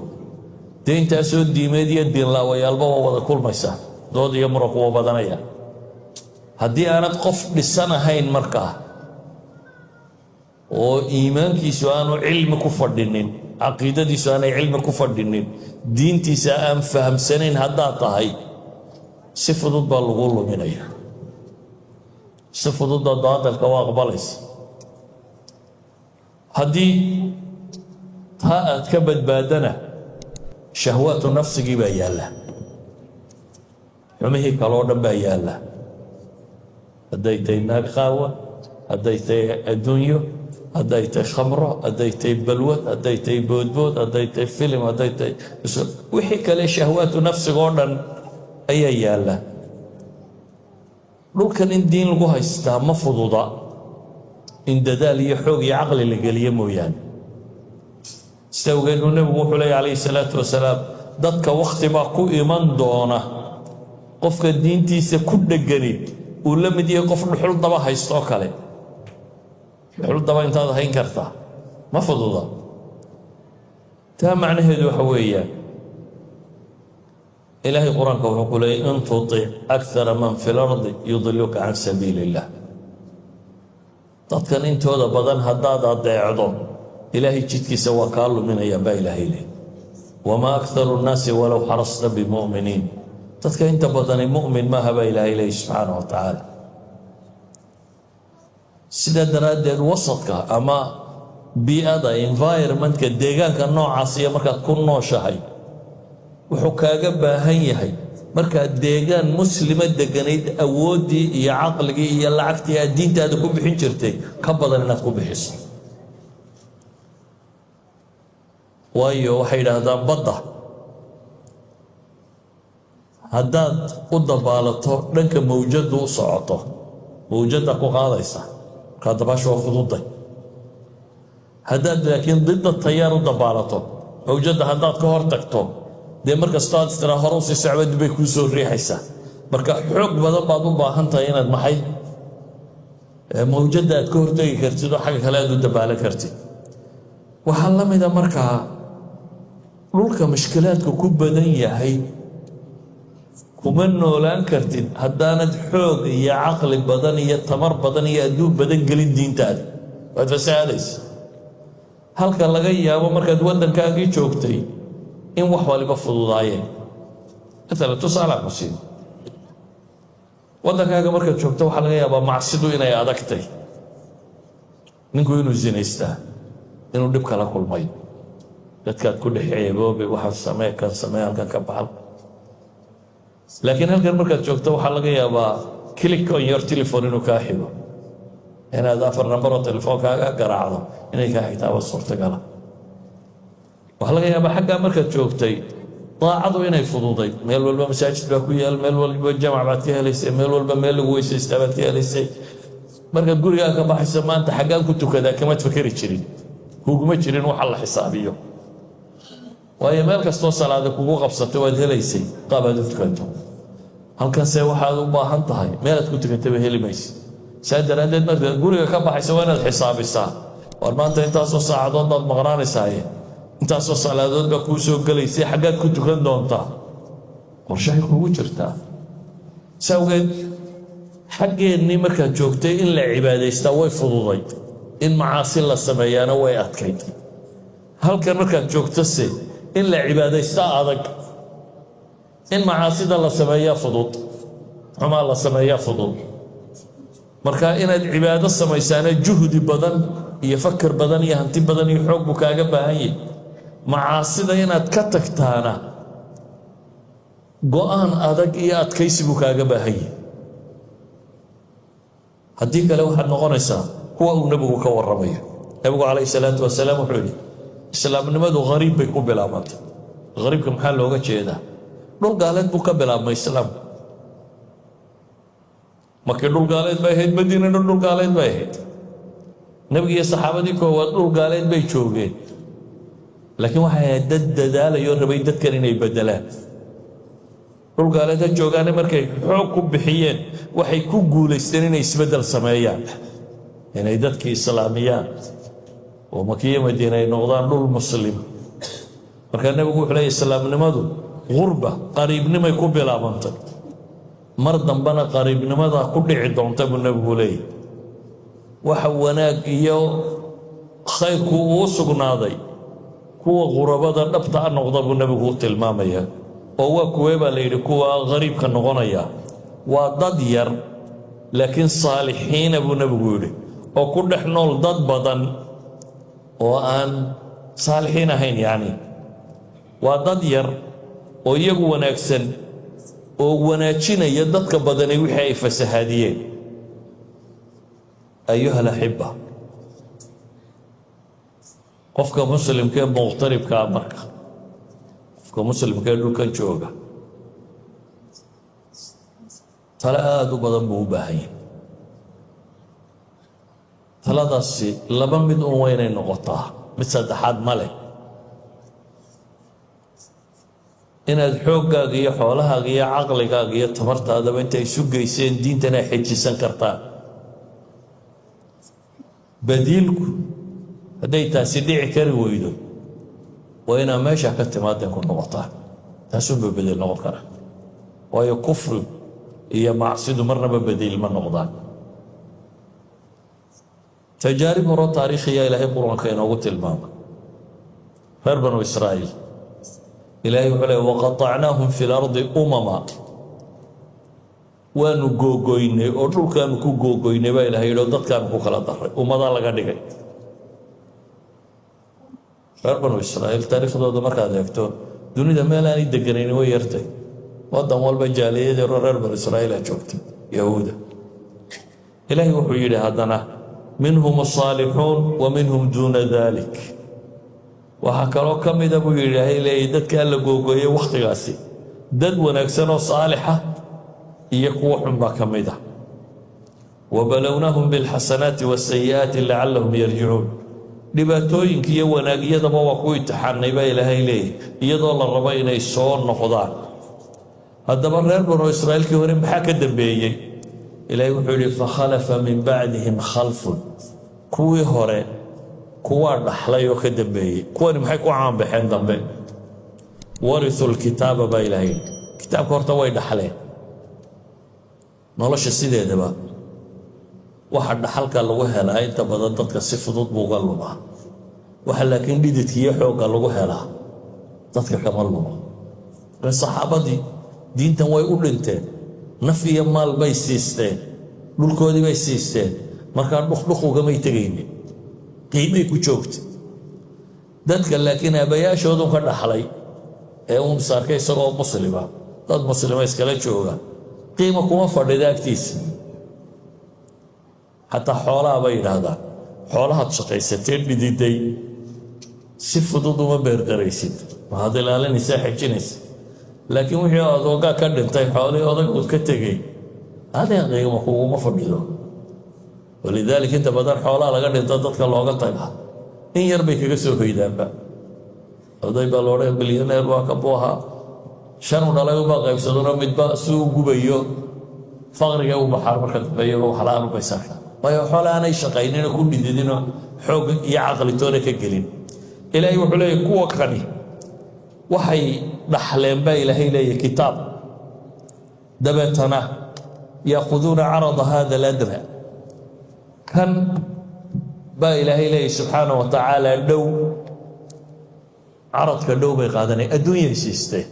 Speaker 1: dee intaasoo diimeed iyo diinlaawayaalba waa wada kulmaysa, dood iyo muranku waa badanaya. Haddii aanad qof dhisan ahayn markaa oo iimaankiisu aanu cilmi ku fadhinin, caqiidadiisu aanay cilmi ku fadhinin, diintiisa aan fahamsanayn haddaad tahay, si fudud baa lagu luminaya, si fudud baad baatilka u aqbalaysa. Haddii taa aad ka badbaadana, shahwaatu nafsigii baa yaalla, xumihii kaloo dhan baa yaalla, hadday tahay naag qaawa, hadday tahay adduunyo, hadday tahay khamro, hadday tahay balwad, hadday tahay boodbood, hadday tahay filim, hadday tahay wixii kale, shahwaatu nafsiga oo dhan ayaa yaalla. Dhulkan in diin lagu haystaa ma fududa. In dadaal iyo xoog iyo caqli la geliyo mooyaane. Sida awgeed buu Nebigu wuxuu leeya, calayhi salaatu wasalaam, dadka wakhti baa ku iman doona qofka diintiisa ku dhegani uu la mid yahay qof dhuxul daba haysto oo kale. Dhuxul daba intaad hayn kartaa ma fududa. Taa macnaheedu waxa weeyaan, Ilaahay Qur-aanka wuxuu ku leeyay: "In tutic akthara man fi lardi yudiluuka can sabiili illah." Dadkan intooda badan haddaad adeecdo, Ilaahay jidkiisa waa kaa luminayaan baa Ilaahay leh. "Wamaa aktharu nnaasi walow xarasta bimu'miniin." Dadka inta badani mu'min maaha baa Ilaahay leey, subxaana wa tacaala. Sidaa daraaddeed, wasadka ama bii'ada, environmentka, deegaanka noocaas iyo markaad ku nooshahay, wuxuu kaaga baahan yahay markaad deegaan muslima deganayd, awooddii iyo caqligii iyo lacagtii aad diintaada ku bixin jirtay ka badan inaad ku bixiso. Waayo, waxay yidhaahdaan, badda haddaad u dabaalato dhanka mawjaddu u socoto, mawjadda ku qaadaysa, markaa dabaasha waa fududay. Haddaad laakiin didda tayaar u dabaalato, mawjadda haddaad ka hor tagto, dee markastoo aad istiraa hore usii socbad bay kuu soo riixaysaa. Marka xoog badan baad u baahan tahay inaad maxay mawjadda aad ka hortegi kartid oo xagga kale aad u dabaalan kartid. Waxaa la mida markaa dhulka mushkilaadku ku badan yahay kuma noolaan kartid haddaanad xoog iyo caqli badan iyo tamar badan iyo adduun badan gelin diintaada, waad fasahaadaysa. Halka laga yaabo markaad waddankaagii joogtay in wax waliba fududaayeen. Maalan, tusaalaa ku siin, waddankaaga markaad joogto waxaa laga yaabaa macsidu inay adagtay, ninku inuu zinaystaa inuu dhib kala kulmay, dadkaad ku dhex ceeboobay, waxaan samee, kan samee, halkan ka baxal. Laakiin halkan markaad joogto waxaa laga yaabaa click on your telephone inuu kaa xigo, inaad afar nambaroo telefoonkaaga garaacdo inay kaa xigtaaba suurtagala. Waxaa laga yaabaa xaggaa markaad joogtay daacadu inay fududay. Meel walba masaajid baa ku yaal, meel walba jamac baad ka helaysay, meel walba meel lagu weysaystaa baad ka helaysay. Markaad gurigaa ka baxayso, maanta xaggaan ku tukadaa kamaad fakeri jirin, kuguma jirin waxa la xisaabiyo, waayo meel kastoo salaada kugu qabsatay waad helaysay qaabaad u tukanto. Halkanse waxaad u baahan tahay meelaad ku tukataba heli maysa. Saa daraaddeed, markaad guriga ka baxaysa waa inaad xisaabisaa: war maanta intaasoo saacadood baad maqnaanaysaaye, intaasoo salaadood baa kuu soo gelaysay, xaggaad ku tukan doontaa? Qorshahay kugu jirtaa. Saa awgeed, xaggeennii markaad joogtay in la cibaadaystaa way fududayd, in macaasi la sameeyaana way adkayd. Halkan markaad joogtose in la cibaadaystaa adag, in macaasida la sameeyaa fudud, xumaa la sameeyaa fudud. Marka inaad cibaado samaysaana juhdi badan iyo fakar badan iyo hanti badan iyo xoog buu kaaga baahan yahay. Macaasida inaad ka tagtaana go'aan adag iyo adkaysi buu kaaga baahan yahay. Haddii kale waxaad noqonaysaa kuwa uu Nebigu ka warramayo. Nebigu, calayhi salaatu wasalaam, wuxuu yidhi: islaamnimadu hariib bay ku bilaabantay. Hariibka maxaa looga jeedaa? Dhul gaaleed buu ka bilaabmay islaamku. Markii dhul gaaleed bay ahayd, Madiinana dhul gaaleed bay ahayd. Nebiga iyo saxaabadii koowaad dhul gaaleed bay joogeen, laakiin waxay ahayd dad dadaalayoo rabay dadkan inay beddelaan. Dhul gaaleed ha joogaane, markay xoog ku bixiyeen waxay ku guulaysteen inay isbeddel sameeyaan, inay dadkii islaamiyaan oo Makiyo Madiina ay noqdaan dhul muslim. Markaa Nebigu wuxuu leeyay: islaamnimadu gurba, qariibnimay ku bilaabantay, mar dambena qariibnimadaa ku dhici doonta, buu Nebigu leeyahy. Waxa wanaag iyo khayrku uu sugnaaday kuwa qurabada dhabta a noqda, buu Nebigu u tilmaamaya. Oo waa kuwee, baa la yidhi, kuwa qariibka noqonaya? Waa dad yar laakiin saalixiina, buu Nebigu yidhi, oo ku dhex nool dad badan oo aan saalixiin ahayn. Yacni waa dad yar oo iyagu wanaagsan oo wanaajinaya dadka badani wixii ay fasahaadiyeen. Ayuha alaxiba, qofka muslimka ee muqtaribkaa, marka qofka muslimka ee dhulkan jooga, tale aada u badan buu u baahan yahay. Taladaasi laba mid un waynay noqotaa, mid saddexaad ma leh. Inaad xooggaaga iyo xoolahaaga iyo caqligaaga iyo tamartaadaba intay isu geyseen diintan ay xejisan kartaan. Badiilku hadday taasi dhici kari weydo, waa inaa meesha ka timaadeen ku noqotaan. Taasunba bedel noqon kara, waayo kufrigu iyo macsidu marnaba badiil ma noqdaan. Tajaarib horo taariikhiya Ilaahay Qur-aanka inoogu tilmaamay. Reer Banu Israa'iil Ilaahay wuxuu leey: وقطعناهم في الأرض أمما. Waanu googoynay oo dhulkaanu ku googoynay baa Ilahay yidhi, oo dadkaanu ku kala daray, ummadaa laga dhigay. Reer Banu Israa'iil taariikhdooda markaad eegto, dunida meel aanay deganayni way yartay. Waddan walba jaaliyadero reer Banu Israa'iila joogta, Yahuuda. Ilaahay wuxuu yidhi haddana: منهم الصالحون ومنهم دون ذلك. Waxaa kaloo ka mida buu yidhi Ilaahay leeyay dadkaa la googooyey wakhtigaasi dad wanaagsan oo saalixa iyo kuwo xun baa ka mid ah. وبلوناهم بالحسنات والسيئات لعلهم يرجعون. Dhibaatooyinka iyo wanaagyadaba waa ku imtixaanay baa Ilaahay leeyahy, iyadoo la rabo inay soo noqdaan. Haddaba reer Banu Israa'iilkii hore maxaa ka dambeeyey? Ilaahay wuxuu yidhi: فخلف من بعدهم خلف. Kuwii hore kuwaa dhaxlay oo ka dambeeyey. Kuwani maxay ku caanbaxeen dambe? ورثوا الكتاب baa Ilahay yidhi. Kitaabka horta way dhaxleen. Nolosha sideedaba waxa dhaxalka lagu helaa inta badan dadka si fudud buu uga lumaa. Waxa laakiin dhididka iyo xoogga lagu helaa dadka kama lumo. Saxaabadii diintan way u dhinteen, naf iyo maal bay siisteen, dhulkoodii bay siisteen. Markaa dhuqdhuq ugamay tegaynin, qiimay ku joogtay. Dadka laakiin aabayaashoodun ka dhaxlay ee uun saarkay isagoo muslima, dad muslima iskala jooga, qiimo kuma fadhida agtiisa. Xataa xoolaha bay yidhaahdaan, xoolahaad shaqaysatee dhididay si fudud uma beerdaraysid, waxaad ilaalinaysaa, xejinaysa. Laakiin wixii adoogaa ka dhintay, xoolihii odaygood ka tegey, adee qiimo kuguma fadhido. ولذلك inta badan xoolaha laga dhinto dadka looga tagaa in yar bay kaga soo hoydaanba. Oday baa la odhan bilyaneer waa ka buu ahaa, shanu dhalay ubaa qaybsadano, midba si u gubayo faqriga u baxaan. Marka dambe iyagoo wax la-aan ubay sarka, waayo xoole aanay shaqayninoo ku dhididinoo xoog iyo caqli toona ka gelin. Ilaahay wuxuu leeyahy kuwa kani waxay dhaxleen baa Ilaahay leeyahy kitaab. Dabeetana يأخذون عرض هذا الأدنى kan baa Ilaahay leeyahy subxaana wa tacaala. Dhow, caradka dhow bay qaadanay, adduunyay siisteen.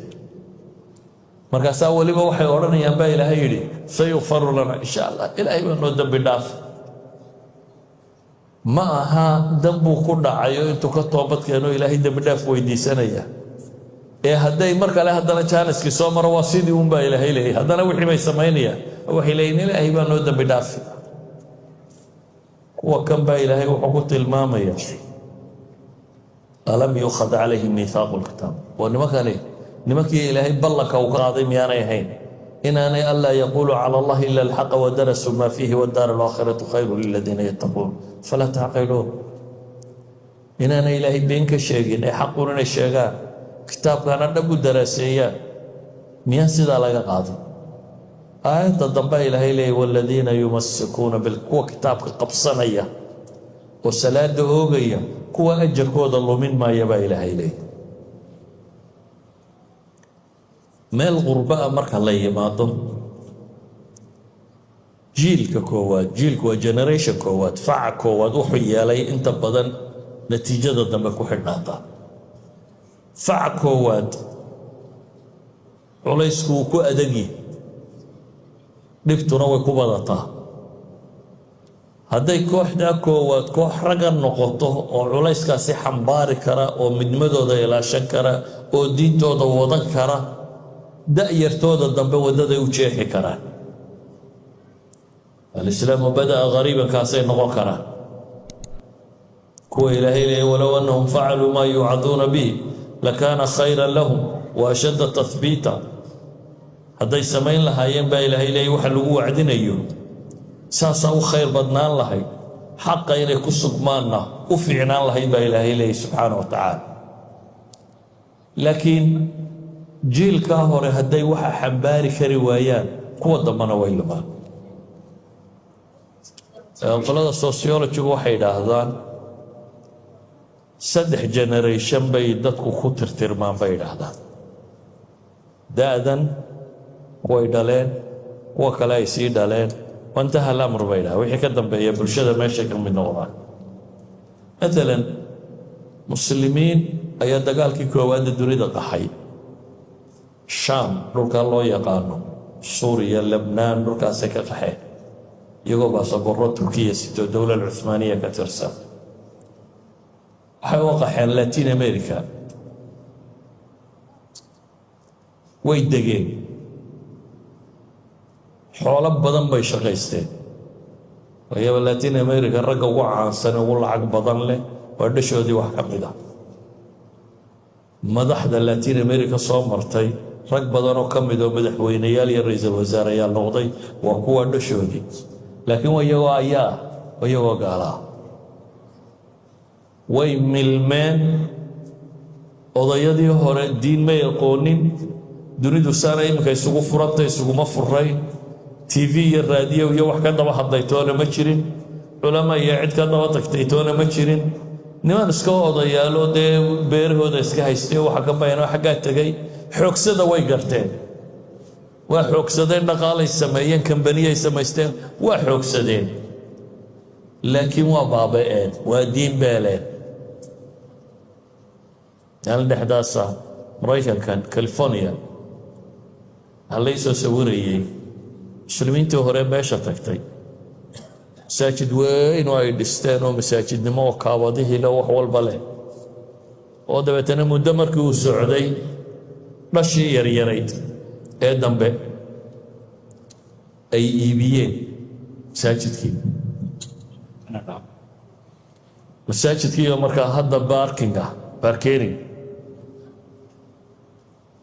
Speaker 1: Markaasaa weliba waxay odhanayaan baa Ilaahay yidhi: سيغفر لنا إن شاء الله. Ilaahay baa noo dembi dhaaf. Ma aha dambuu ku dhacayo intuu ka toobad keeno Ilaahay dembi dhaaf weydiisanaya, ee hadday mar kale haddana jaaniskii soo maro, waa sidii unbaa Ilaahay leeyay. Haddana wixii bay samaynayaan, waxay leeyihin Ilaahay baa noo dembi dhaafi. Kuwa kan baa Ilaahay wuxuu ku tilmaamaya: ألم يؤخذ عليهم ميثاق الكتاب. Waa nimankani nimankii Ilaahay ballanka uu ka qaaday miyaanay ahayn inaanay ألا يقولوا على الله إلا الحق ودرسوا ما فيه والدار الآخرة خير للذين يتقون أفلا تعقلون. Inaanay Ilaahay been ka sheegin ee xaqun inay sheegaan, kitaabkana dhab u daraaseeyaan, miyaan sidaa laga qaadin? Aayadda dambe Ilaahay leeyay: والذين يمسكون kuwa kitaabka qabsanaya oo salaada oogaya, kuwa ajarkooda lumin maaya baa Ilaahay leeyay. Meel qurba a marka la yimaado, jiilka koowaad, jiilku waa generation koowaad, faca koowaad, wuxuu yeelay inta badan natiijada dambe ku xidhnaata. Faca koowaad culaysku wuu ku adagyi, dhibtuna way ku badataa. Hadday kooxdaa koowaad koox ragga noqoto oo culayskaasi xambaari kara oo midnimadooda ilaashan kara oo diintooda wadan kara, da'yartooda dambe waddaday u jeexi karaan. الإسلام بدأ غريبا kaasay noqon karaan. Kuwa Ilaahay leeyay: ولو أنهم فعلوا ما يوعظون به لكان خيرا لهم وأشد تثبيتا. Hadday samayn lahaayeen baa Ilaahay leeyay waxa lagu wacdinayo, saasaa u khayr badnaan lahayd. Xaqa inay ku sugmaanna u fiicnaan lahayd baa Ilaahay leeyay, subxaana wa tacaala. Laakiin jiilkaa hore hadday waxa xambaari kari waayaan, kuwa dambena way lumaan. Qolada sociologygu waxay idhaahdaan saddex generation bay dadku ku tirtirmaan, bay idhaahdaan: da'dan, kuway dhaleen, kuwa kale ay sii dhaleen. وانتهى الأمر, bay idhahdaan. Wixii ka dambeeya bulshada meeshay ka mid noqdaan. Maalan, Muslimiin ayaa dagaalkii koowaadda dunida qaxay. Shaam, dhulkaa loo yaqaano Suuriya, Lebnaan, dhulkaasay ka qaxeen iyagoo baasaboorro Turkiya sito, Dowlad Cuhmaaniya ka tirsan. Waxay u qaxeen Latin America, way degeen, xoolo badan bay shaqaysteen. Waayaba Latin America ragga ugu caansan, ugu lacag badan leh waa dhashoodii. Wax ka mid a madaxda Latin America soo martay, rag badanoo ka mid oo madaxweyneyaal iyo ra-iisul wasaareyaal noqday, waa kuwa dhashoodii. Laakiin waa iyagoo ayaa iyagoo gaala ah way milmeen. Odayadii hore diin may aqoonin. Dunidu saana iminka isugu furanta isuguma furayn. TV iyo raadiyo iyo wax ka daba hadlay toona ma jirin, culama iyo cid ka daba tagtay toona ma jirin. Niman iska odayaalo dee beerahooda iska haystay, waxa ka bayanoo xaggaa tegay, xoogsada way garteen, waa xoogsadeen, dhaqaalay sameeyeen, kambaniyay samaysteen, waa xoogsadeen, laakiin waa baaba'een, waa diin beeleen. Maalin dhexdaasa Maraykankan California waxaa lai soo sawirayey Muslimiintii hore meesha tagtay, masaajid weyn oo ay dhisteen, oo masaajidnimo oo kaabadihii leh, wax walba leh, oo dabeetana muddo markii uu socday dhashii yaryarayd ee dambe ay iibiyeen masaajidkii. Masaajidkii markaa hadda parking ah, parking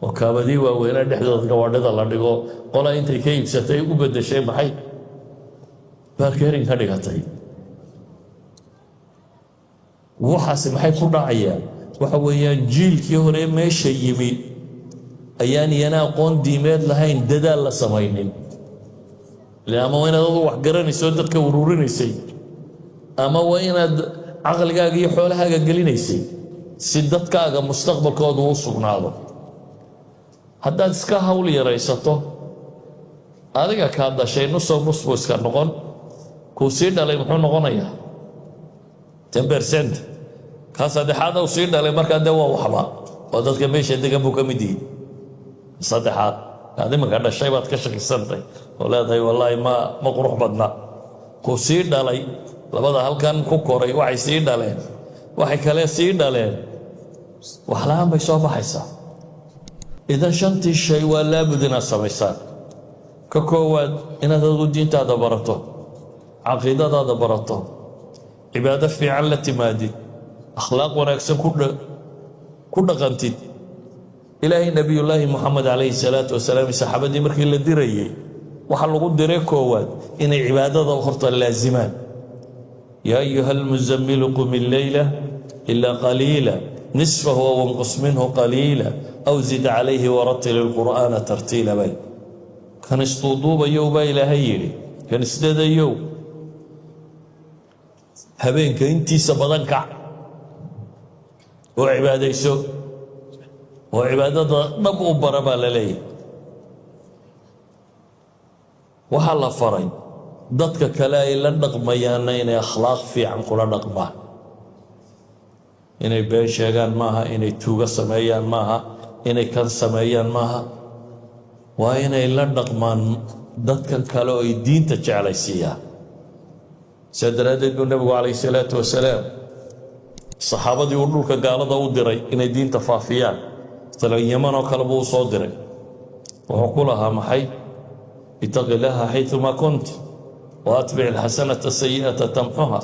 Speaker 1: oo kaabadii waaweynaa dhexdooda gawaadhida la dhigo, qola intay ka iibsatay u beddeshay maxay, parking ka dhigatay. Waxaasi maxay ku dhacayaan? Waxa weeyaan, jiilkii hore meesha yimi ayaan iyana aqoon diimeed lahayn, dadaal la samaynin. Ile ama waa inaad adu wax garanayso, dadka ururinaysay, ama waa inaad caqligaaga iyo xoolahaaga gelinaysay si dadkaaga mustaqbalkoodu u sugnaado. Haddaad iska hawl yaraysato, adiga kaa dhashay nusoo nus buu iska noqon, kuu sii dhalay muxuu noqonayaa? 10%. Kaa saddexaad uu sii dhalay markaa dee waa waxba, oo dadka meesha degan buu ka mid yihi. Saddexaad kaad iminka dhashay baad ka shakisantay oo leedahay, "Wallaahi ma qurux badna." Kuu sii dhalay, labada halkan ku koray, waxay sii dhaleen, waxay kale sii dhaleen, wax la'aan bay soo baxaysaa. Idan shantii shay waa laabud inaad samaysaan. Ka koowaad, inaad adigu diintaada barato, caqiidadaada barato, cibaado fiican la timaadid, akhlaaq wanaagsan ku dhaqantid. Ilaahay Nebiyullaahi Moxamed calayhi salaatu wasalaam saxaabadii markii la dirayey, waxaa lagu diray koowaad inay cibaadada horta laazimaan. يا أيها المزمل قم الليل إلا قليلا نصفه أو انقص منه قليلا أو زد عليه ورتل القرآن ترتيلا. Bay kan isduuduubayow, baa Ilaahay yidhi, kan isdadayow, habeenka intiisa badan kac oo cibaadayso, oo cibaadada dhab u bara, baa la leeyahay. Waxaa la faray dadka kale ay la dhaqmayaanna inay akhlaaq fiican kula dhaqmaan. Inay been sheegaan maaha, inay tuugo sameeyaan maaha, inay kan sameeyaan maaha. Waa inay la dhaqmaan dadkan kale oo ay diinta jeclaysiiyaan. Sidaa daraaddeed buu Nebigu calayhi salaatu wasalaam saxaabadii uu dhulka gaalada u diray inay diinta faafiyaan, masalan Yaman oo kale buu u soo diray, wuxuu ku lahaa maxay? اتق الله حيثما كنت وأتبع الحسنة السيئة تمحها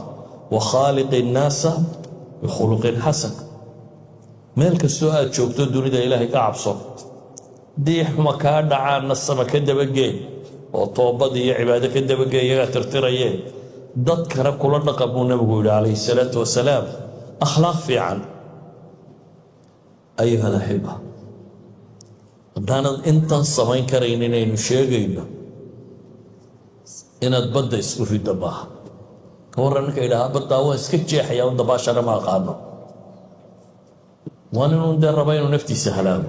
Speaker 1: وخالق الناس بخلق حسن. Meel kastoo aad joogto dunida, Ilaahay ka cabso. Haddii xuma kaa dhacaanna, sama ka dabagee oo toobad iyo cibaado ka dabagee, iyagaa tirtirayee. Dadkana kula dhaqan, buu Nabigu yidhi calayhi salaatu wasalaam, akhlaaq fiican. Ayuha alaxiba, haddaanad intan samayn karayn inaynu sheegayno, inaad badda isku riddo maaha. Ka warran ninka idhahaa, "Baddaa waan iska jeexaya, un dabaashana ma aqaano"? Waa ninun dee raba inuu naftiisa halaago.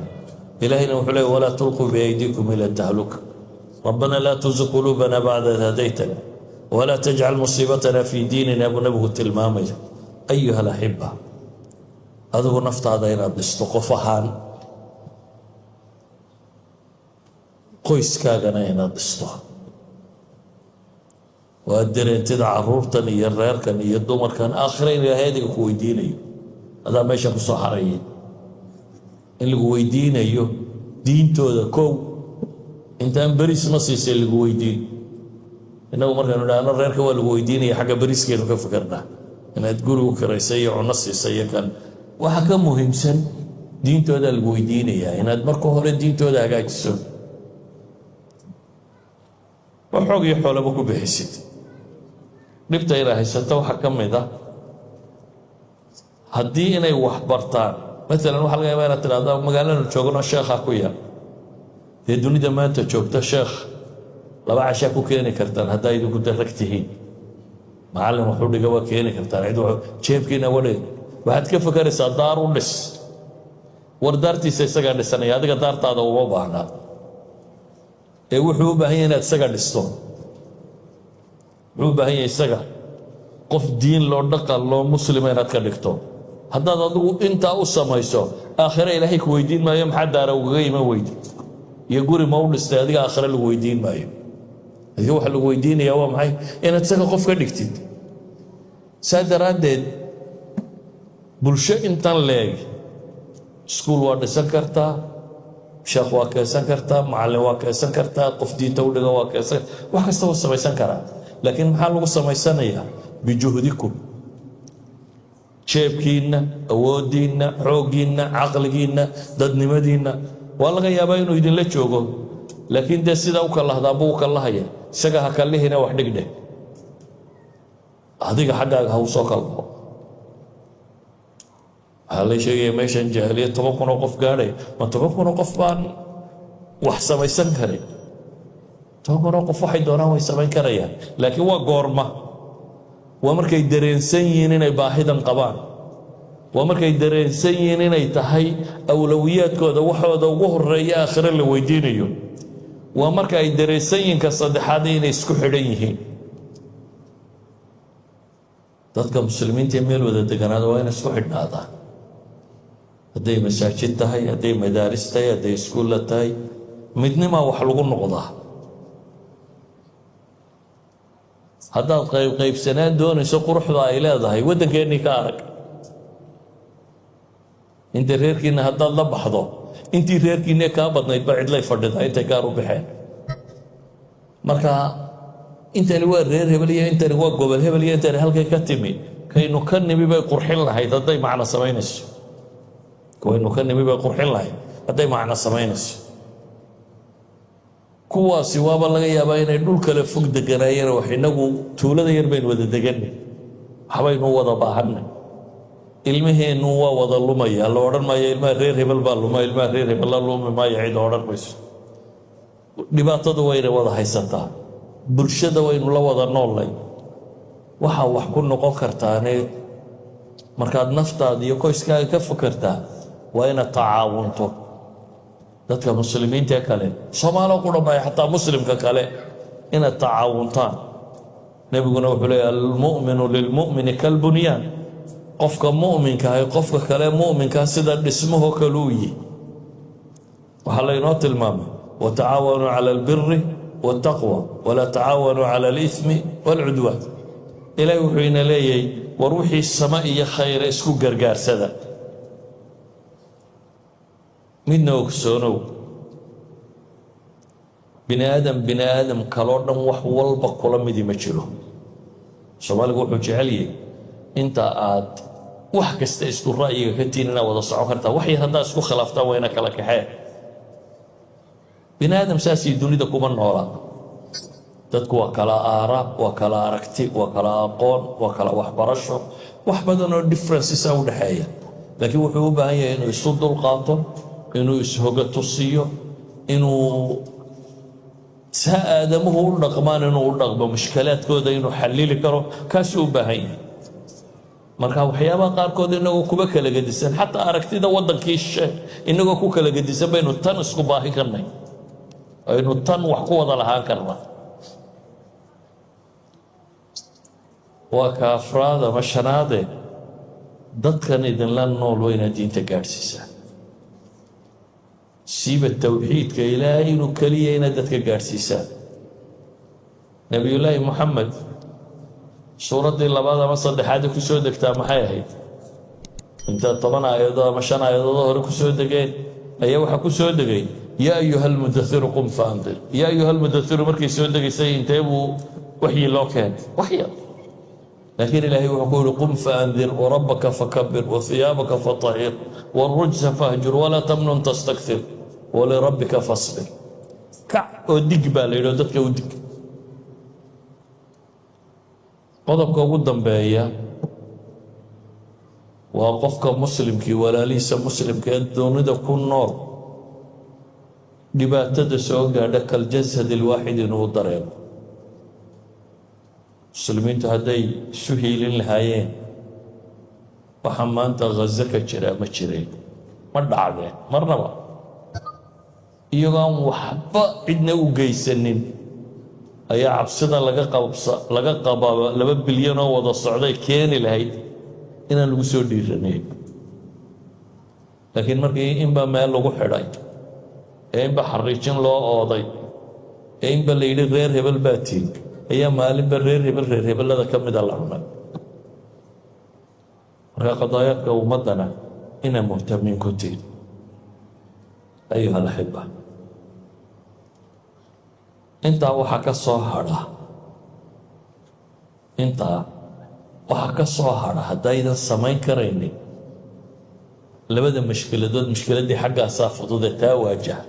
Speaker 1: Ilaahayna wuxuu leey, "Walaa tulquu biaydiikum ila tahluka. Rabbana laa tuzigh quluubana bacda id hadaytana walaa tajcal musiibatana fii diinina," buu Nabigu tilmaamaya. Ayuha alaxiba, adigu naftaada inaad dhisto qof ahaan, qoyskaagana inaad dhisto, waa dareentida caruurtan iyo reerkan iyo dumarkan aakhira in Ilaahay adiga ku weydiinayo. Adaa meesha ku soo xarayay in lagu weydiinayo diintooda. Kow, intaan beriis ma siisay lagu weydiin. Innagu markaynu idhaahno reerka waa lagu weydiinaya, xagga beriiskeenu ka fikirnaa, inaad gurigu kiraysay iyo cunno siisay iyo kan. Waxa ka muhiimsan diintoodaa lagu weydiinayaa, inaad marka hore diintooda hagaajiso oo xoog iyo xoolaba ku bixisid. Dhibta inay haysato waxaa ka mid ah haddii inay wax bartaan, maalan waxa laga yaaba inaad tidhahda, "Magaalanu joogno sheekhaa ku yar." Dee dunida maanta joogta sheekh 2 cashaa ku keeni kartaan haddaa idinku darag tihiin. Macallin waxu dhiga waa keeni kartaan, cid jeebkiina wadhig. Waxaad ka fakaraysaa daar u dhis. War daartiisa isagaa dhisanaya, adiga daartaada uma baahnaa. Ee wuxuu u baahan yahay inaad isaga dhisto. Wuxuu u baahan yahay isaga qof diin loo, dhaqan loo, muslima inaad ka dhigto. Haddaad adigu intaa u samayso, aakhire Ilaahay ku weydiin maayo, "Maxaa daara ugaga iman weydi iyo guri ma u dhistay?" Adiga aakhire lagu weydiin maayo. Adiga waxa lagu weydiinayaa waa maxay? Inaad isaga qof ka dhigtid. Saa daraaddeed, bulsho intan leeg iskuul waa dhisan kartaa, sheekh waa keensan kartaa, macallin waa keensan kartaa, qof diinta u dhiga waa keensan, wax kasta waa samaysan karaa. Laakiin maxaa lagu samaysanayaa? Bijuhdikum, jeebkiinna, awooddiinna, xooggiinna, caqligiinna, dadnimadiinna. Waa laga yaabaa inuu idinla joogo, laakiin dee sidaa u kallahdaa buu u kallahaya. Isaga ha kallihina, wax dhigdheh, adiga xaggaaga ha u soo kallaho. Waxaa la sheegaya meeshan jaahiliyad 10,000 oo qof gaadhay. Ma 10,000 oo qof baan wax samaysan karin? 10,000 oo qof waxay doonaan way samayn karayaan, laakiin waa goorma? Waa markay dareensan yihiin inay baahidan qabaan. Waa markay dareensan yihiin inay tahay awlowiyaadkooda, waxooda ugu horeeya aakhire la weydiinayo. Waa marka ay dareensan yihiin, ka saddexaad, inay isku xidhan yihiin. Dadka muslimiinta ee meel wada deganaada waa inay isku xidhnaadaan, hadday masaajid tahay, hadday madaaris tahay, hadday iskuulla tahay. Midnimaa wax lagu noqdaa. Haddaad qaybqaybsanaan doonayso, quruxda ay leedahay waddankeennii ka arag. Inta reerkiinna haddaad la baxdo, intii reerkiinne kaa badnayd ba cidlay fadhidaa, intay gaar u baxeen. Marka intani waa reer hebel iyo intani waa gobol hebel iyo intani halkay ka timi, kaynu ka nimi bay qurxin lahayd hadday macno samaynayso. Kaynu ka nimi bay qurxin lahayd hadday macno samaynayso. Kuwaasi waaba laga yaabaa inay dhul kale fog deganaayeen. Wax inagu tuulada yar baynu wada deganay, waxbaynu wada baahanay. Ilmaheennu waa wada lumaya. La odhan maayo ilmaha reer hebel baa luma, ilmaha reer hebel la lumi maayo, cid odhan mayso. Dhibaatadu wayna wada haysataa, bulshada waynu la wada noollay. Waxaa wax ku noqon kartaane markaad naftaada iyo qoyskaaga ka fakertaa waa inaad tacaawunto dadka muslimiinta ee kale. Soomaalo ku dhammaaya, xataa muslimka kale inaad tacaawuntaan. Nebiguna wuxuu leeya, "Almu'minu lilmu'mini kalbunyaan." Qofka mu'minka ahi qofka kale mu'minkaa sida dhismahoo kale u yihi. Waxaa laynoo tilmaamay, "Watacaawanuu cala albiri waاltaqwa walaa tacaawanuu cala alithmi wاlcudwaan." Ilaahi wuxuu ina leeyahay, war wixii sama iyo khayra isku gargaarsada. Midna ogsoonow, bini aadam bini aadam kaloo dhan wax walba kula midi ma jiro. Soomaaligu wuxuu jecel yahay inta aad wax kasta isku ra'yiga ka tihiin inaad wada socon kartaa. Wax yar haddaad isku khilaaftaan, wayna kala kaxeen. Bini aadam saasii dunida kuma noola. Dadku waa kala aaraa, waa kala aragti, waa kala aqoon, waa kala waxbarasho, wax badan oo differences u dhexeeya. Laakiin wuxuu u baahan yahay inuu isu dulqaato, inuu ishoga tusiyo, inuu saa aadamuhu u dhaqmaan inuu u dhaqmo, mushkalaadkooda inuu xallili karo, kaasuu u baahan yahay. Marka waxyaabaha qaarkood inagoo kuba kala gedisan, xataa aragtida waddankii she inagoo ku kala gedisan, baynu tan isku baahi karnay, aynu tan wax ku wada lahaan karna. Waa ka afraad ama shanaade, dadkan idinla nool waa inaad diinta gaadhsiisaan, siiba towxiidka Ilaahay inuu keliya inaad dadka gaadhsiisaan. Nebiyullaahi Moxamed suuraddii labaad ama saddexaad ku soo degtaa maxay ahayd? Inta 10 aayadood ama 5 aayadood hore ku soo degeen ayaa waxaa ku soo degay "يا أيها المدثر قم فأنذر". يا أيها المدثر markay soo degaysay, intee buu waxyi loo keenay? Wax yar. Laakiin Ilaahay wuxuu ku yihi: "قم فأنذر وربك فكبر وثيابك فطهر والرجز فاهجر ولا تمنن تستكثر ولربك فاصبر". Kac oo dig baa la yidhi, oo dadka u dig. Qodobka ugu dambeeya waa qofka muslimkii walaalihiisa muslimka ee dunida ku nool dhibaatada soo gaadha كالجسد الواحد inuu dareemo. Muslimiintu hadday isu hiilin lahaayeen, waxa maanta Ghaza ka jiraa ma jireen, ma dhacdeen marnaba. Iyagoo aan waxba cidna u geysanin ayaa cabsida laga qabsa laga qabaa 2 bilyan oo wada socday keeni lahayd inaan lagu soo dhiiranayn. Laakiin markii inba meel lagu xidhay, ee inba xariijin loo ooday, ee inba la yidhi reer hebel baa tiin, ayaa maalinba reer hebel reer hebelada ka mida la cunay. Marka qadaayaadka ummaddana inaa muhtamiin ku tihin, أيها الأحبة. Intaa waxaa ka soo hadha, intaa waxaa ka soo hadha, haddaydan samayn karaynin labada mashkiladood, mushkiladdii xaggaasaa fududee taa waajaha.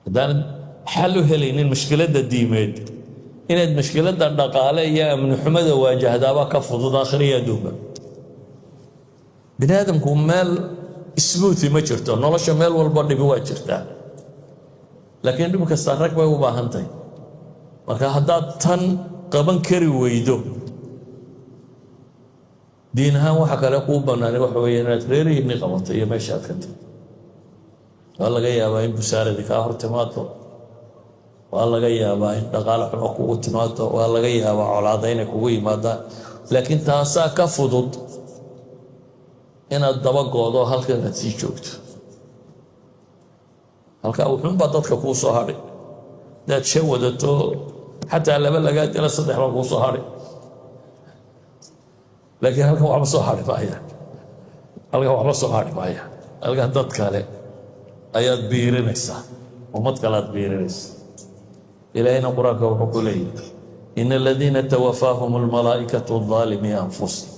Speaker 1: Haddaanad xal u helaynin mushkiladda diimeed, inaad mushkiladda dhaqaale iyo amni xumada waajahdaabaa ka fudud. Akhriya adduunka bini aadamku meel smooth ma jirto. Nolosha meel walba dhibi waa jirtaa, laakiin dhib kasta rag bay u baahan tahay. Marka haddaad tan qaban kari weydo diin ahaan, waxa kale kuu bannaanay waxa weeye inaad reerihiinni qabato iyo meesha aad ka tagto. Waa laga yaabaa in busaaradii kaa hor timaado, waa laga yaabaa in dhaqaale xumo kugu timaado, waa laga yaabaa colaada inay kugu yimaadaan, laakiin taasaa ka fudud inaad dabagoodo halkan aad sii joogto. Halkaa wuxuunbaa dadka kuu soo hadhay. Hadaad shan wadato, xataa laba lagaa dila, saddex baa kuu soo hadhay. Laakiin halkan waxba soo hadhi maaya, halkan waxba soo hadhi maaya. Halkan dad kale ayaad biirinaysaa, ummad kale aad biirinaysaa. Ilaahayna Qur-aanka wuxuu ku leeyahy: "إن الذين توفاهم الملائكة ظالمي أنفسهم".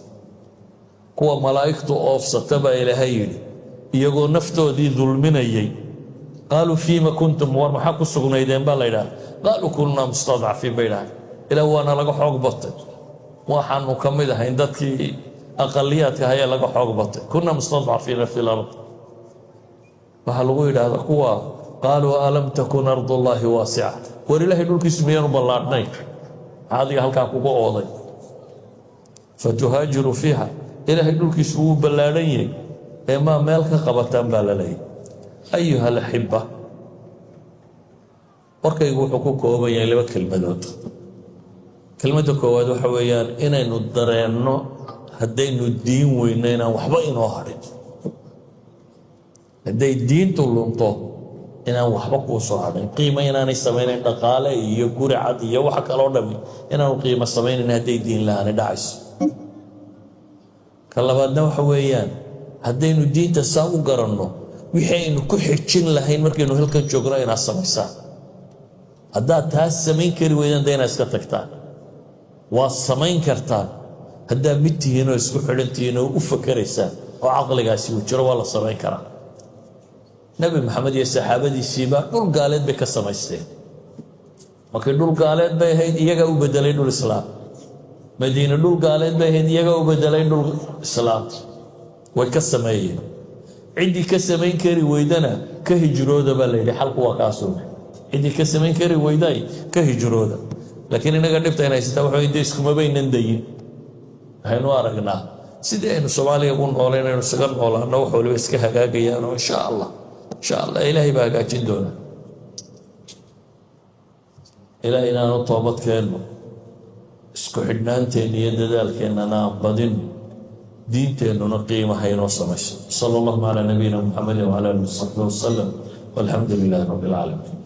Speaker 1: Kuwa malaa'igtu oofsata baa Ilaahay yidhi, iyagoo naftoodii dulminayay. "قالوا فيم كنتم?" War maxaa ku sugnaydeen baa la yidhaha. "قالوا كنا مستضعفين" bay idhaha. Ilaah, waana laga xoog batay, waxaanu ka mid ahayn dadkii aqaliyaadka ahaa ee laga xoog batay. "كنا مستضعفين في الأرض." Waxaa lagu yidhaahdaa kuwa: "قالوا ألم تكن أرض الله واسعة?" War Ilaahay dhulkiisu miyaanu ballaadhnayn? Maxaa adiga halkaa kuga ooday? "فتهاجروا فيها." Ilaahay dhulkiisu wuu ballaadhan yahay, ee maa meel ka qabataan baa la leeyahy. أيها الأحبة, warkaygu wuxuu ku kooban yahay laba kelmadood. Kelmadda koowaad waxa weeyaan inaynu dareenno haddaynu diin weyno inaan waxba inoo hadhin. Hadday diintu lunto, inaan waxba kuu soo hadhin, qiimo inaanay samaynayn dhaqaale iyo guri cad iyo waxa kaloo dhami inaanu qiimo samaynayn hadday diin la-aani dhacayso. Ka labaadna waxa weeyaan, haddaynu diinta saa u garanno, wixii aynu ku xijin lahayn markaynu halkan joogno inaad samaysaan. Haddaad taas samayn kari weydaan, de inaad iska tagtaan. Waad samayn kartaan haddaad mid tihiin oo isku xidhan tihiin oo u fakeraysaan oo caqligaasi uu jiro. Waa la samayn karaa. Nebi Maxamed iyo saxaabadiisiiba dhul gaaleed bay ka samaysteen. Markii dhul gaaleed bay ahayd, iyagaa u bedelay dhul islaam. Madiine dhul gaaleed bay ahayd, iyagaa u bedelay dhul islaam. Way ka sameeyeen. Ciddii ka samayn kari weydana, ka hijrooda baa la yidhi. Xalku waa kaasuun. Ciddii ka samayn kari weyday, ka hijrooda. Laakiin inaga dhibta in haysataa waxa de iskumabaynan dayin. Waxaynu aragnaa sidii aynu Soomaaliya ugu noolayn aynu isaga noolaano, wax waliba iska hagaagayaanoo insha Allah, insha Allah, Ilaahay baa hagaajin doona. Ilaah inaanu toobad keenno, isku xidhnaanteenna iyo dadaalkeennana aan badin, diinteennuna qiimaha inoo samayso. Sala allahu calaa nabiyina Muxamedin wcala alihi wasaxbi wasalam, walxamdu lilaahi rabbi alcaalamiin.